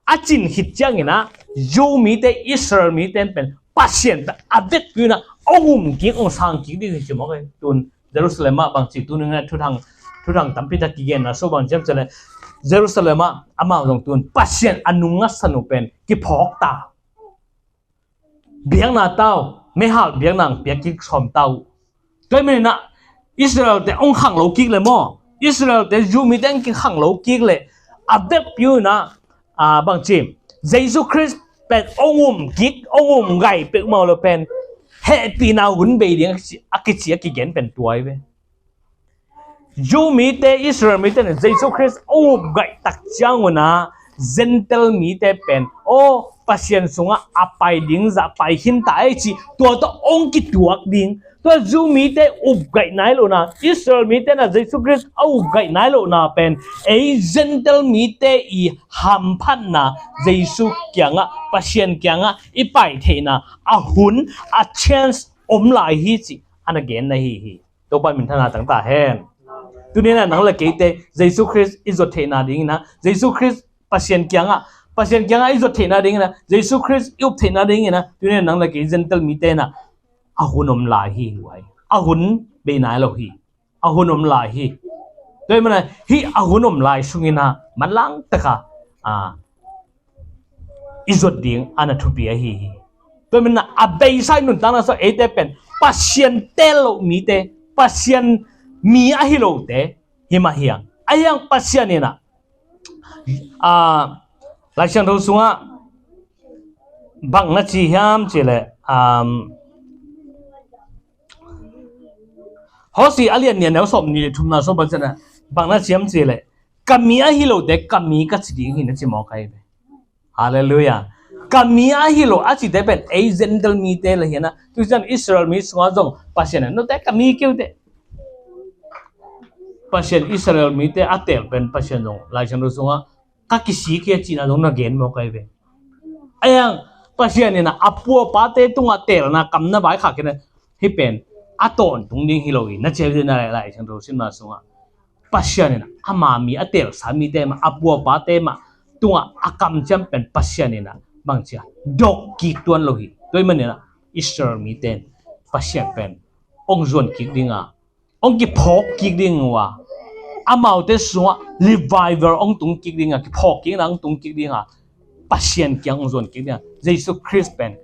a cin khit ciangin ah Jew mite, Israel mite pen Pasian pen a vekpi un ah hong um kik, hong sang kik ding hi ci mawk hi. Tun Jerusalem ah bangci tuni in ah thuthang, thuthang tampi tak kigenna so bang ciam ci leh Jerusalem ah amau zong tun Pasian a nung ngasan uh pen kiphawk ta. Biakna tau, meihal biakna piak kik sawm tau. Tua ahih manin ah Israel te hong khang lo kik leh maw, Israel te Jew mite hong kikhang lo kik leh a vekpi un ah, a, bangci Jesu Khrist pen hong um kik, hong um gaih peuhmah lo pen hehpihna hun bei ding a kici, a kici a kigen pen tua ahi ve. Jew mite, Israel mite in Jesu Khrist hong up gaih tak ciang un ah Gentile mite pen aw Pasian sungah a pai ding zah pai khin ta ei ci, tua tawh hong kituak ding. Tua Jew mite up gaih nai lohna, Israel mite in ah Jesu Khrist a up gaih nai lohna pen ei Gentile mite i hamphatna, Jesu kiangah, Pasian kiangah i pai theihna a hun, a chance om lai hi ci a na genna hi hi. Topa minthanna tang ta hen. Tuni in ah nang le keite Jesu Khrist i zot theihna dingin ah, Jesu Khrist Pasian kiangah, Pasian kiangah i zot theihna dingin ah, Jesu Khrist i up theihna dingin ah, tuni in ah nang le kei Gentile mite in ah a hun om lai hi, huai. A hun bei nai lo hi. A hun om lai hi. Tua ahih manin ah hih a hun om lai sungin ah manlang taka, a, i zot ding a na thupi ahi hi. Tua ahih manin ah a beisa i nuntakna sungah eite pen Pasian teel lo mite, Pasian mi ahi lote hi mah hi hang. Ahi hang Pasian in ah, a, Lai Siangtho sungah bang na ci hiam ci leh, um, Hosea a lian nih a neu sawm nih le thumna sawm bang ci na, bang na ci hiam ci leh, ka mi ahi lote ka mi ka ci ding hi na ci mawk ahi ve. Halleluiah. Ka mi ahi lo a cite pen ei Gentile mite la hi na. Tua ciang Israel mi sungah zong Pasian in note ka mi kei uh teh. Pasian Israel mite a teel pen Pasian zong Lai Siangtho sungah ka kisik hi a cihna zong na gen mawk ahi ve. Ahi hang Pasian in ah a pu a pate tungah teelna kam na vaikhak hi na, hih pen a tawntung ding hi lo hi na ci hi na. Lai Siangtho simna sungah Pasian in ah ama mi a teelsa mite mah, a pu a pate mah tungah a kamciam pen Pasian in ah bangci a dok kik tuan lo hi. Tua ahih manin ah Israel mite in Pasian pen hong zuan kik ding a, hong kiphawk kik ding uh a, amaute sungah revival hong tung kik ding a, kiphawk kikna hong tung kik ding a, Pasian kiang hong zuan kik ding a, Jesu Khrist pen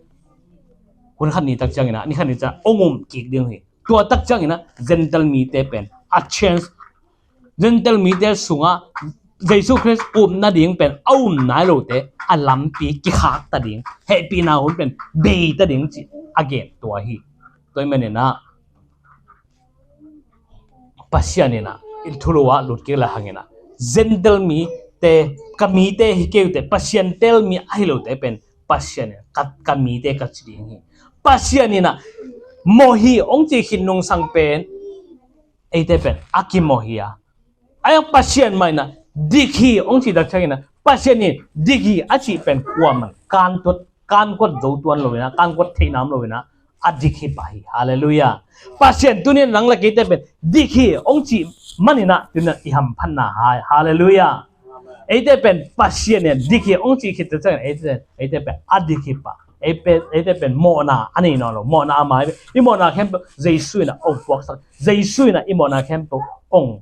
hun khat ni tak ciangin ah, ni khat ni ciang hong um kik ding uh hi. Tua tak ciangin ah Gentile mite pen a chance, Gentile mite sungah Jesu Khrist upna ding pen a um nai lote a lampi kikhak ta ding, hehpihna hun pen bei ta ding cih a gen tua hi. Tua ahih manin ah Pasian in ah i thulu ah lut kik le hang in ah Gentile mite, ka mite hi kei uh teh, Pasian teel mi ahi lote pen Pasian in ah ka, ka mite ka ci ding hi. Pasian in ah mawh hi hong cih khit nungsang pen eite pen a kimawh hi a. Ahi hang Pasian mah in ah dik hi hong cih tak ciangin ah Pasian in dik hi a cih pen kuamah in kantuat, kankuat zo tuan lo in ah, kankuat theihna om lo in ah, a dik hi pah hi. Halleluiah. Pasian tuni in nang le keite pen dik hi hong cih manin ah tuni in ah i hamphatna hai. Halleluiah. Eite pen Pasian in dik hi hong cih khit tak ciangin eite, eite pen a dik hi pah. Ei pen, eite pen mawhna a nei nawn lo, mawhna a mai. I mawhna khempeuh Jesu in ah hong puaksak, Jesu in ah i mawhna khempeuh hong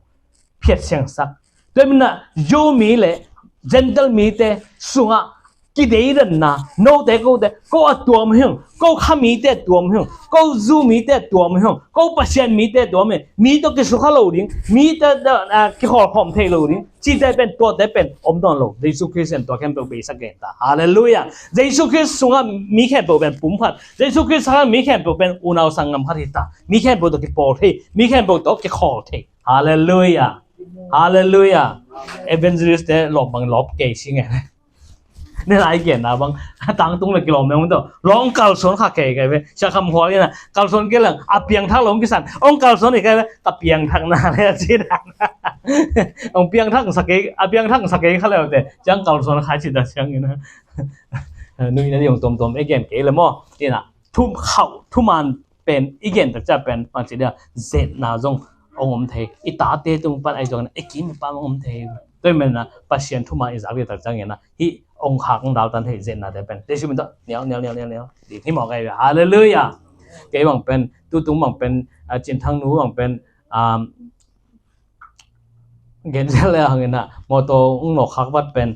phiat siangsak. Tua ahih manin ah Jew mi le Gentile mite sungah kideidanna, note kote, ko a tuam hi ung, ko kha mite tuam hi ung, ko Jew mite tuam hi ung, ko Pasian mite tuam hi ung, mi tawh kisukha lo ding, mite tawh, ah, kikhawlkhawm thei lo ding, cihte pen, tuate pen om nawn lo. Jesu Khrist in tua khempeuh beisak gen ta. Halleluiah. Jesu Khrist sungah mi khempeuh pen pumkhat, Jesu Khrist sungah mi khempeuh pen unau sanggam khat hi ta. Mi khempeuh tawh kipawl thei, mi khempeuh tawh kikhawl thei. Halleluiah. Halleluiah. Evangelist te lawp bang lawp kei si nge. Ni lai gen na bang tangtung le kilawm meng to. Long kalsuan kha kei kei ve. Sia kham hual ina kalsuan kei lang a piangthak long kisan. Ong kalsuan i kei ve ka piangthak na le a ci na. Ong piangthak sa kei, a piangthak sa kei kha le te. Ciang kalsuan kha ci ta ciang ina. Nui na ni ong tom tom e gen kei le mo. Ina thum khau thuman pen i gen tak ciang pen pan ci dia zetna zong ong om thei, i tate tung pan ai zong i kim pan ong om thei. Tua i men na Pasian thuman i zak dia tak ciang ina hi ong khak ong dal tan thei zetna te pen. Te si min to nial nial nial nial nial. Di hi mawk ai. Halleluiah. Kei bang pen tu tung bang pen, ah, Cin Thang nu bang pen, um, gen zel le hang ina motor ong nok khak vat pen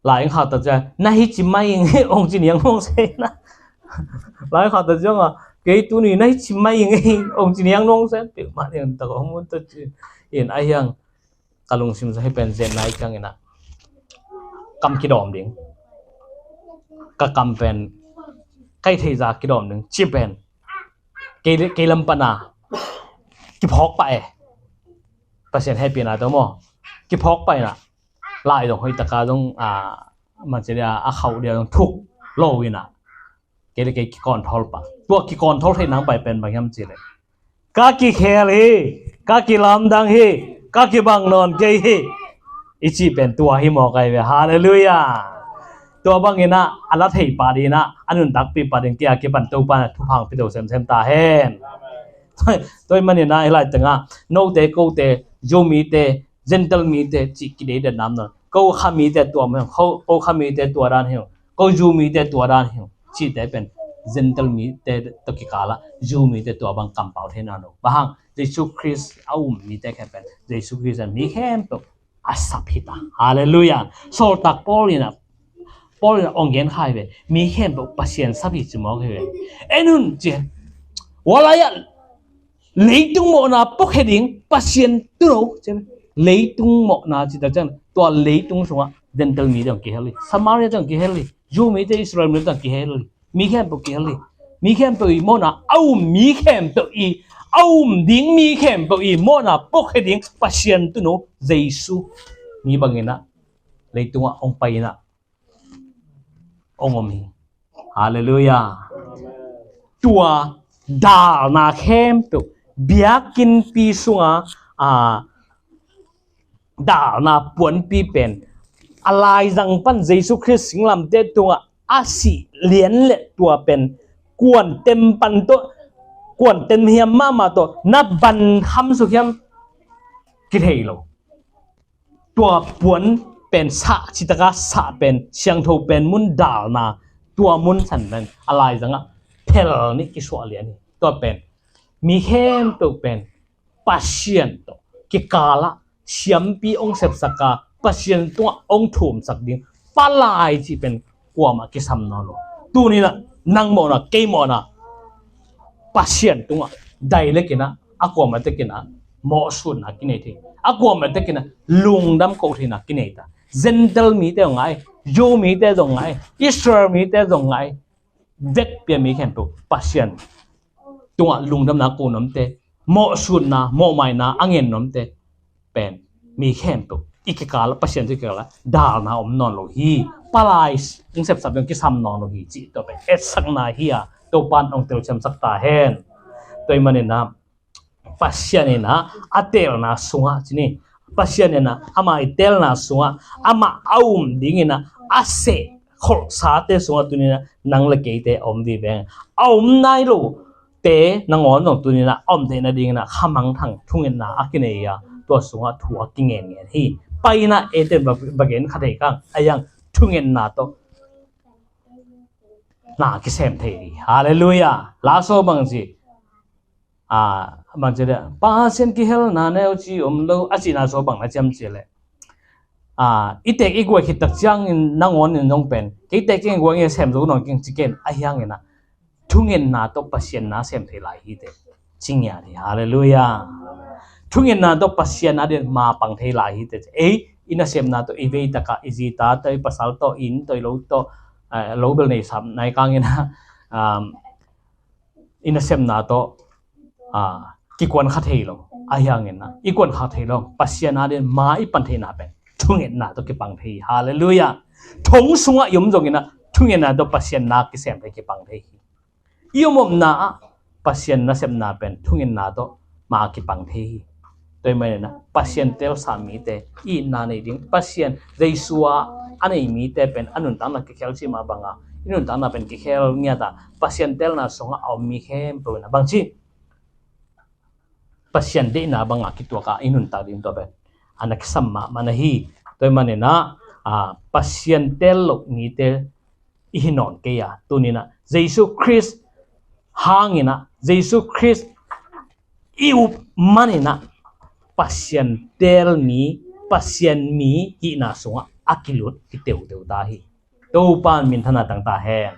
lai khak ta ciang na hi ci mai ing ong ci niang ong se na. Lai khak ta ciang a kei tuni na hi ci mai ing ong ci niang ong se. Pi ma niang ta ko mun ta ci in a hiang ka lungsim sa hi pen zen nai kang ina kam kidawm ding. Ka kam pen kai thei za kidawm ding ci pen kei, kei lam pana kiphawk pa e. Pasian hehpihna to maw kiphawk pa ina lai dong hoih taka dong, ah, man ci dia a khauh dia dong thuk lo ina kei le kei kikawn thawl pa. Tua kikawn thawl thei nang pai pen bang hiam ci le ka kikhel hi, ka kilamdang hi, ka kibang nawn kei hi i ci pen tua hi mawk ai ve. Halleluiah. Tua bang ina a la thei pa dina a nuntakpi pa din kia kipan to pa na thupha pi to semsem ta hen. Tua i man ina i lai tanga note kote Jew mite Gentile mite cih kideidan nam nawn. Ko kha mite tua meng, ko, ko kha mite tua dan hiu, ko Jew mite tua dan hiu. Cihte pen Gentile mite tawh kikala Jew mite tua bang kampau thei nawn lo. Bang hang Jesu Khrist a um mite khen pen Jesu Khrist a mi khempeuh a sap hi ta. Halleluiah. Sawltak Paul ina Paul ina ong gen khai ve mi khempeuh Pasian sap hi ci mawk hi ve. En un ci. Walaya leitung mawhna puakhia ding Pasian tuno. Leitung mawhna ci ta ciang tua leitung sungah Gentile mite ong kihel hi, Samaria te ong kihel hi, Jew mite Israel mite ong kihel hi. Mi khempeuh kihel hi. Mi khempeuh i mawhna a um mi khempeuh i a um ding mi khempeuh i mawhna puakhia ding Pasian tuno Jesu mi bangin ah leitungah ong pai inah ong om hi. Halleluiah. Tua dalna khempeuh biakinnpi sunga a dalna puanpi pen a laizang pan Jesu Khrist singlamteh tungah a sih lian le tua pen kuantem pan tawh kuantem hiam mahmah tawh na ban hamsuk hiam kithei lo. Tua puan pen sah citaka sah pen siangtho pen mun dalna tua mun san pen a laizangah phel nih kisuah lian hi. Tua pen mi khempeuh pen Pasian tawh kikalah siampi ong sepsaka Pasian tungah ong thumsak ding palai cih pen kuamah kisam nawn lo. Tuninah nang mawhna kei mawhna Pasian tungah dailekinah a kuamah tekinah mawhsutna kinei thei, a kuamah tekinah lungdam koh theina kinei ta. Gentile mite zong ngai, Jew mite zong ngai, Israel mite zong ngai, vekpia mi khempeuh Pasian tungah lungdamna ko nuamte, mawhsutna mawhmaina a ngen nuamte pen mi khempeuh i kikal Pasian tungah kikal dalna om nawn lo hi. Palai ong sepsap ding kisam nawn lo hi cih tua pen etsakna hi a, Topan ong telsiamsak ta hen. Tua i maninah Pasian inah a telna sungah cini Pasian inah ama i telna sungah ama a um dinginah a seh kholhsate sungah tuninah nang le keite a om dih veng a om nai lo te nangawn zong tuninah a om theih nadinginah khamangthang thungetna a kinei a tua sungah thu a kingenngen hi. Painah eite va gen kha thei kang a iang thungetna tawh na kisem thei hi. Halleluiah. Laso bangci a bangci le Pasian kihelna neu ci om lo a cihna so bang na ciam ci le ah, i tek i guai khit tak ciangin nangawn in zong pen, kei tek keng guai ngei sem zo nawn keng ci ken, ahi hangin ah thungetna tawh Pasian na sem thei lai hi teh ci ngiat hi. Halleluiah. Thungetna tawh Pasian adingin ma pang thei lai hi teh. Ei, i nasepna tawh, i vei takah i zi ta tawh, i pasal tawh, inn tawh, i lo tawh, eh, lo bel nei sam nai kangin ah, um, i nasepna tawh, ah, kikuan kha thei lo. Ahi hangin ah i kuan kha thei lo. Pasian adingin ma i pan theihna pen thungetna tawh kipang thei hi. Halleluiah. Thong sungah i om zongin ah thungetna tawh Pasian na kisem thei, kipang thei hi. I om omna ah Pasian nasepna pen thungetna tawh ma kipang thei hi. Tua ahih manin ah Pasian teelsa mite i itna nei ding, Pasian Jesu a a nei mite pen a nuntakna kikhel cih mah banga i nuntakna pen kikhel ngiat a, Pasian teelna sungah a om mi khempeuh in ah bangci, Pasian deihna banga kituak a i nuntak ding, tua pen a na kisam mahmah na hi. Tua ahih manin ah, ah, Pasian teel loh mite i hi nawn kei a, tuni-in ah Jesu Khrist hangin ah, Jesu Khrist i up manin ah Pasian teel mi, Pasian mi hihna sungah a kilut kiteuteu ta hi. Topa in minthanna tang ta hen.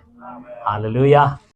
Halleluiah.